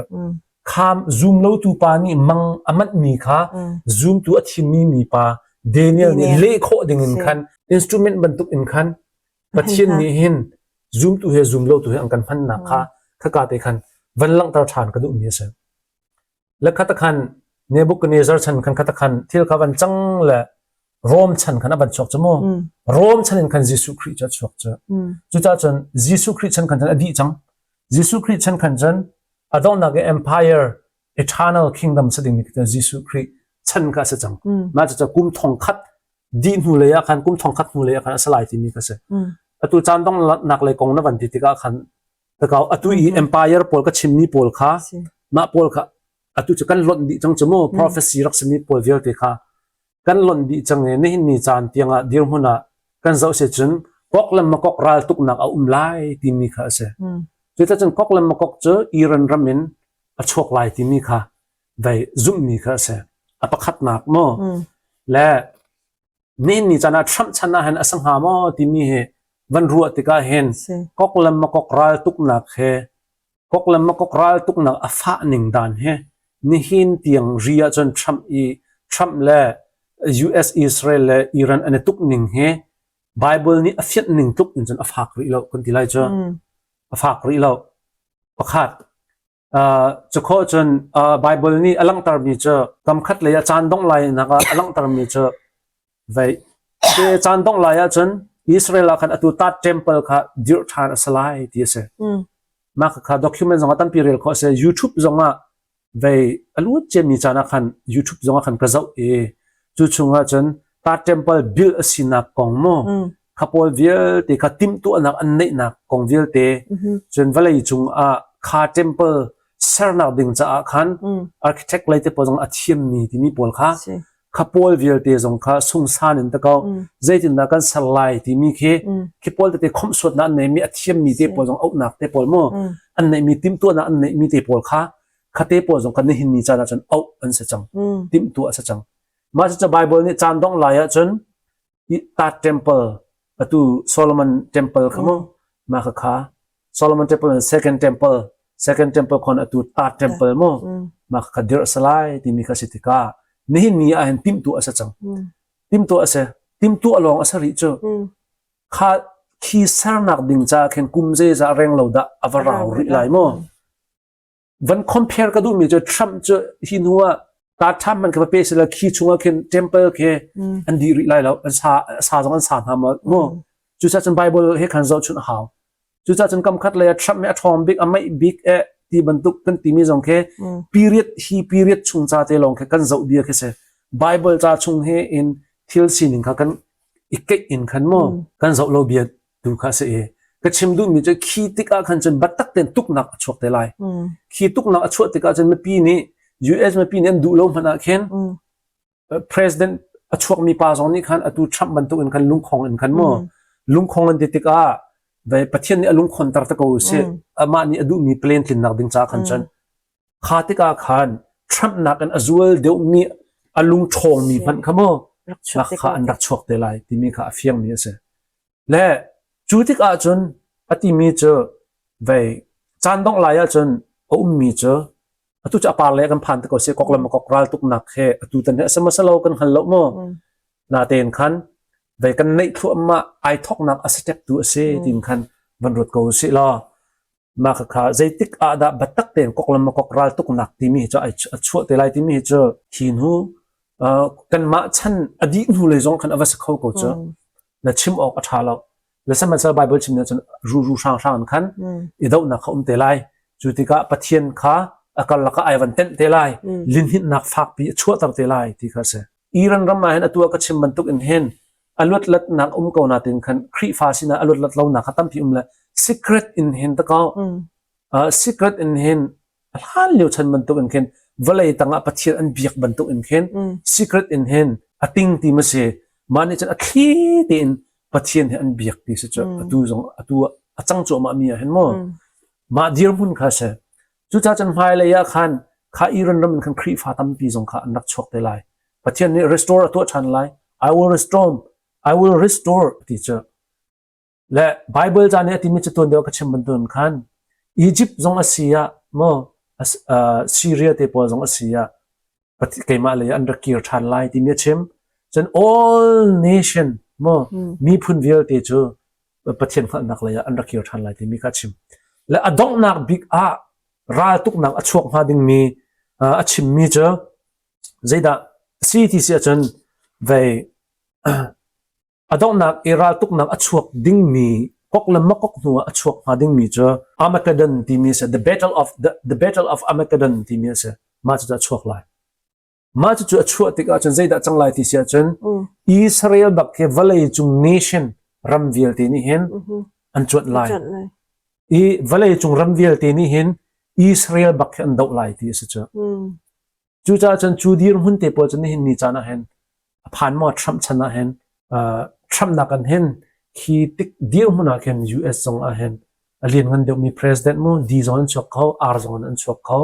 D: Kha zum lotu pa nih mang a manhmi kha zumtu a thimmi mi pa Daniel nih leh khawh ding in khan instrument bantuk in khan Pathian nih hin zumtu he zum lotu he an kan hmannak kha khaka te khan van langhter ṭhan ka duhmi a si. Le khatakhan Nebuchadnezzar chan khan khatakhan thil kha van cang le Rom chan khan a van chuak cu mu. Rom chan in khan Jesuh Khrih cu a chuak cu. Cucaah cun Jesuh Khrih chan khan cun a dih cang. Jesuh Khrih chan khan cun a donghnak i empire eternal kingdom sa dingmi khi Jesuh Khrih chan kha a si cang. Mah cucu kum thong khat dih hnu lei ah khan kum thong khat hnu lei ah khan a si lai timi kha si. Atu caan donghnak lei kong na van ti tikah khan Takau atu i empire pawl ka chimmi pawl kha mah pawl kha atu cu kan lonh dih cang cu mu prophecy rak simi pawl vialte kha kan lonh dih cang i nihin ni caan tiangah dirhmun ah kan zoh si cun kok le makok ral tuknak a um lai timi kha a si. Cuticun kok le makok cu Iran ram in a chuak lai timi kha vei zumhmi kha a si. A pakhatnak mu le Nihin ni caan ah Trump chan ah hin a si hnga maw timi hi van ruah tikah hin kok le makok ral tuknak he kok le makok ral tuknak a fah ning dan he nihin tiang ri ahcun Trump i Trump le US Israel le Iran an i tuk ning hi Bible nih a fianh ning tluk in cun a fak rih lo kan ti lai cu a fak rih lo pakhat Cukhawh cun Baibal nih a langhtermi cu kamkhat lei ah caan dongh lai nak ah a langhtermi cu vei te caan dongh lai ahcun Israel ah khan atu tat temple kha dirh ṭhan a si lai ti a si. Mah kha document zong ah tampi rel khawh a si. YouTube zong ah vei a lut ciami caan ah khan YouTube zong ah khan ka zoh i cu chung ah cun tat temple build a sinak kong mu kha pawl vialte kha timhtuahnak an neihnak kong vialte cun vawlei cung ah kha temple sernak ding caah khan architect lei te pawl zong a thiammi timi pawl kha kha pawl vialte zong kha sungsan in ta ko zeitindah kan ser lai timi khi khi pawl tete khomhsuatnak an neimi a thiammi te pawl zong auhnak te pawl mu an neihmi timhtuahnak an neihmi te pawl kha kha te pawl zong kha nihin ni caan ah cun auh an si cang timhtuah a si cang mah cucu Bible nih caan dongh lai ahcun tat temple. Atu Solomon Temple kha mu mah kha kha Solomon Temple and Second Temple Second Temple khon atu Third Temple mu mah kha dirh salai timi kha si tikah nihin ni ah hin timhtuah a si cang. Timhtuah a si. Timhtuah lawng a si rih cu. Kha khi sernak ding caah khin kum zeizah reng lo dah a va rau rih lai mu. Van compare ka duhmi cu Trump cu hi hnu ah ta ṭham man ka va pe sila khi chungah khin temple khi an dih rih lai lo an sa sa zong an sa hna ma mu cucaah cun Bible he khan zohchunh a hau cucaah cun kam khat lei ah Trump nih a ṭhawng bik a meih bik eh ti bantuk kan timi zong khi period hi period chung ca te lawng khi kan zoh bia khi si Bible ca chung he in thil sining kha kan i keih in khan mu kan zoh lo bia tu kha si i ka chim duhmi cu khi tikah khan cun biatak tein tuknak a chuak te lai. Khi tuknak a chuah tikah cun mipi nih US mipi nih an duh lo hmanh ah khin president a chuakmi pa zong nih khan atu Trump bantuk in khan lungkhong in khan mu lungkhong an ti tikah ve Pathian nih a lungkhonter te ko si amah nih a duhmi plan tlinnak ding ca khan cun kha tikah khan Trump nakin a zual deuhmi a lungṭhawngmi hmanh kha mu kha an rak chuak te lai timi kha a fiangmi a si. Le cu tikah cun a timi cu vei caan dongh lai ahcun a ummi cu atu cu a par le kan phan te ko si kok le makok ral tuknak he atu tan he a si maw lo kan hngal lo mu. Natein khan vei kan neih thluahmah ai thoknak a step tu a si tin khan van ruat ko usih law mah khakha zeitik ah dah biatak tein kok le makok ral tuknak timi hi cu a chuah te lai timi hi cu hi hnu kanmah chan a dih hnu lei zong khan a va si kho ko cu na chim awk a ṭha lo le sihmanhsehlaw Bible chim nih cun ruru hrang hrang in khan i dohnak kha um te lai cu tikah Pathian kha a karlak ah ai van tenh te lai linhinnak fakpi a chuahter te lai ti kha a si Iran ram ah hin atu ah ka chim bantuk in hin a luatlatnak um ko natin khan Khrihfa sinah a luatlat lonak kha tampi um le secret in hin takau secret in hin a hlan lio chan bantuk in khin vawlei tangah Pathian an biak bantuk in khin secret in hin a ting ti ma si mah nih cun a thli tein Pathian he an biak ti si cu atu zong atu a cang cuahmah mi ah hin maw mah dirhmun kha si cucaah cun hmailei ah khan kha Iran ram in khan Khrihfa tampi zong kha an rak chuak te lai Pathian nih restore a tuah ṭhan lai I will restore I will restore ti cu Le Baibal ca nih a timi cu tuan deuh ka chim bantukin khan Egypt zong a si ah maw Syria te pawl zong a si ah keimah lei an rak kir ṭhan lai timi a chim. Cun all nation maw miphun vialte cu Pathian hngalhnak lei ah an rak kir ṭhan lai timi kha a chim. Le a donghnak bik ah raltuknak a chuak hnga dingmi a chimmi cu zeidah a si ti si ahcun vei A donghnak i raltuknak a chuak dingmi kok le makok hnuah a chuak hnga dingmi cu Armageddon timi a si. The Battle of the, the Battle of Armageddon timi a si. Mah cucu a chuak lai. Mah cucu a chuah tikah cun zeidah cang lai ti si ahcun Israel bak hi vawlei cung nation ram vialte nih hin an cuanh lai. I vawlei cung ram vialte nih hin Israel bak hi an doh lai ti a si cu. Cucaah cun cu dirhmun te pawl cu nihin ni caan ah hin a phan maw Trump chan ah hin Trump nak an hin khi tik dirhmun ah khin US zong ah hin a lianngan deuhmi president mu D zong an chuak kho R zong an chuak kho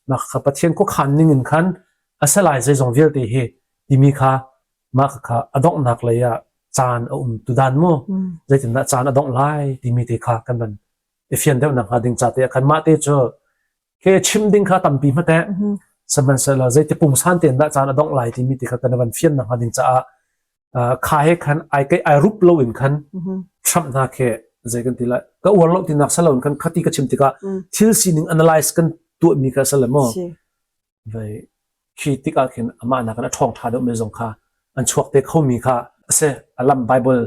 D: mah kha Pathian khuakhan ning in khan a salai zeizong vialte hi timi kha mah kha a donghnak lei ah caan a um tu dan mu zeitindah caan a dongh lai timi te kha kan van i fian deuh nak hnga ding ca te ah khan mah te cu Ke chim ding kha tampi hmate sihmanhsehlaw zeiti pungsan tein dah caan a dongh lai timi ti kha kan van fian nak hnga ding caah kha he khan ai ke ai rup lo in khan Trump hna khi zei kan ti lai ka uar lo tinak salo in khan khati ka chim tikah thil sining analyze kan tuah mi kha sale mo vai khi tikah khin amah nak in a ṭhawng ṭha deuh mi zong kha an chuak te kho mi kha a si a lam Bible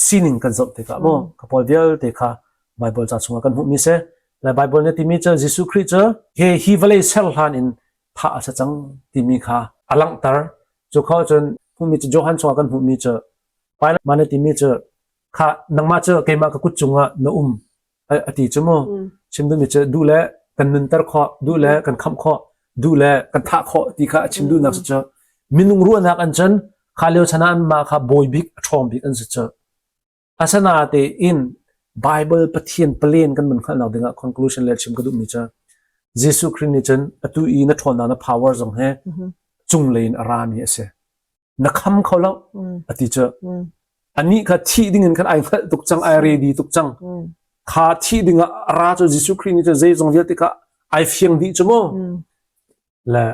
D: sining kan zoh tikah maw ka pawl vialte kha Bible ca chungah kan hmuhmi si le Bible nih timi cu Jesuh Khrih cu hi hi vawlei ser hlan in thah a si cang timi kha a langhter cu kho cun hmuhmi cu Johan chungah kan hmuhmi cu Pilate mah nih timi cu kha nangmah cu keimah ka kut cungah na um a ti cu mu chim duhmi cu duh le kan nunter khawh duh le kan khamh khawh duh le kan thah khawh ti kha a chim duhnak si cu minung ruahnak an cun kha lio chan ah anmah kha bawi bik a ṭhawng bik an si cu asinatein Bible Pathian plan kan mun hngalhnak dingah conclusion le chim ka duhmi cu Jesuh Khrih nih cun atu i na ṭhawnnak na power zong he cunglei in a rami a si na kham kho lo a ti cu. Anih kha thih ding in khan ai hngalh tuk cang, ai ready tuk cang. Kha thih ding ah ra cu Jesuh Khrih nih cun zeizong vialte kha ai fiang dih cu mu. Le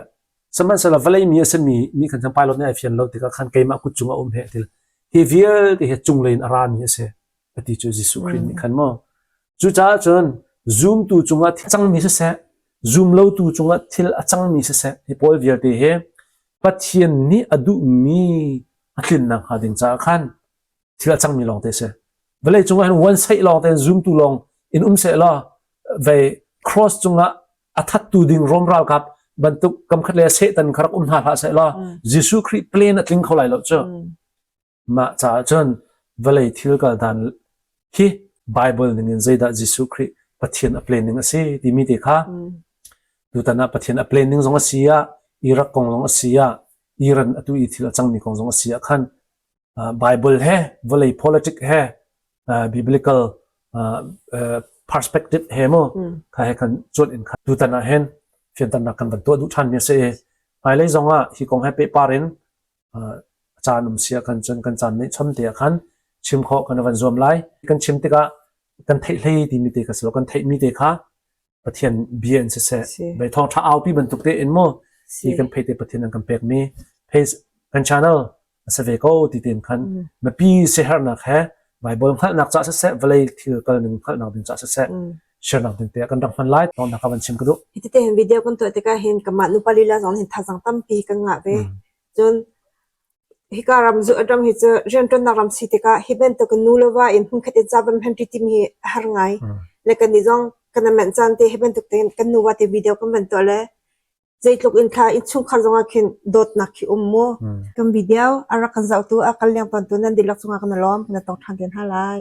D: sihmanhsehlaw vawlei mi a simi nih khan cun pilot nih ai fian lo tikah khan keimah kut cung a um heh til. Hi vialte hi cunglei in a rami a si. A ti cu Jesuh Khrih nih khan mu. Cucaah cun zumtu cungah thil cangmi siseh, zumlotu cungah thil a cangmi siseh, hi pawl vialte hi Pathian nih a duhmi a tlinnak hnga ding caah khan thil a cangmi lawngte a si. Vawlei cungah hin one side lawngte in zumtu lawng in um seh law vei cross cungah a thattu ding Rom ralkap bantuk kamkhat le Satan kha rak um hna hlah seh law Jesuh Khrih plan a tling kho lai lo cu. Mah caah cun vawlei thil kal dan hi Bible ning in zeidah Jesuh Khrih Pathian a plan ning a si timi te kha tutan ah Pathian a plan ning zong a si ah Iraq kong zong a si ah Iran atu i thil a cangmi kong zong a si ah khan Bible he vawlei politic he biblical perspective he mu kha he kan cuanh in kha tutan ah hin fianternak kan van tuah duh ṭhan mi a si i hmailei zong ah hi kong he pehpar in caan um sia kan cun kan caan nih chom te ah khan chim khawh kan van zuam lai kan chim tikah kan theih hlei timi te kha si lo kan theih mi te kha Pathian bia in siseh vei thawng ṭha aupi bantuk te in mu hi kan phei te Pathian an kan pek mi face kan channel a si ve ko ti tein khan mipi siaherhnak he Bible hngalhnak ca siseh vawlei thil kal ning hngalhnak ding ca siseh share-nak ding te kan rak hman lai thawng ka van chim ka duh
C: Hi te hin video kan tuah tikah hin kamah nupa lila zong hin thazang tampi kan ngah ve Cun hika ram zu ram hi cu rianṭuannak ram si tikah hi bantuk in nu le va in hmunkhat in ca van hman ṭi timi hi a har ngai. Le kannih zong kan i manh caan te hi bantuk tein kan nuva te video kan van tuah le zeitluk in thla innchungkhar zongah khin dawtnak khi um mu. Kan video a rak kan zohtu a kan leng tawntu nan dihlak cungah kan i lawm. Kan i tong ṭhan te hna lai.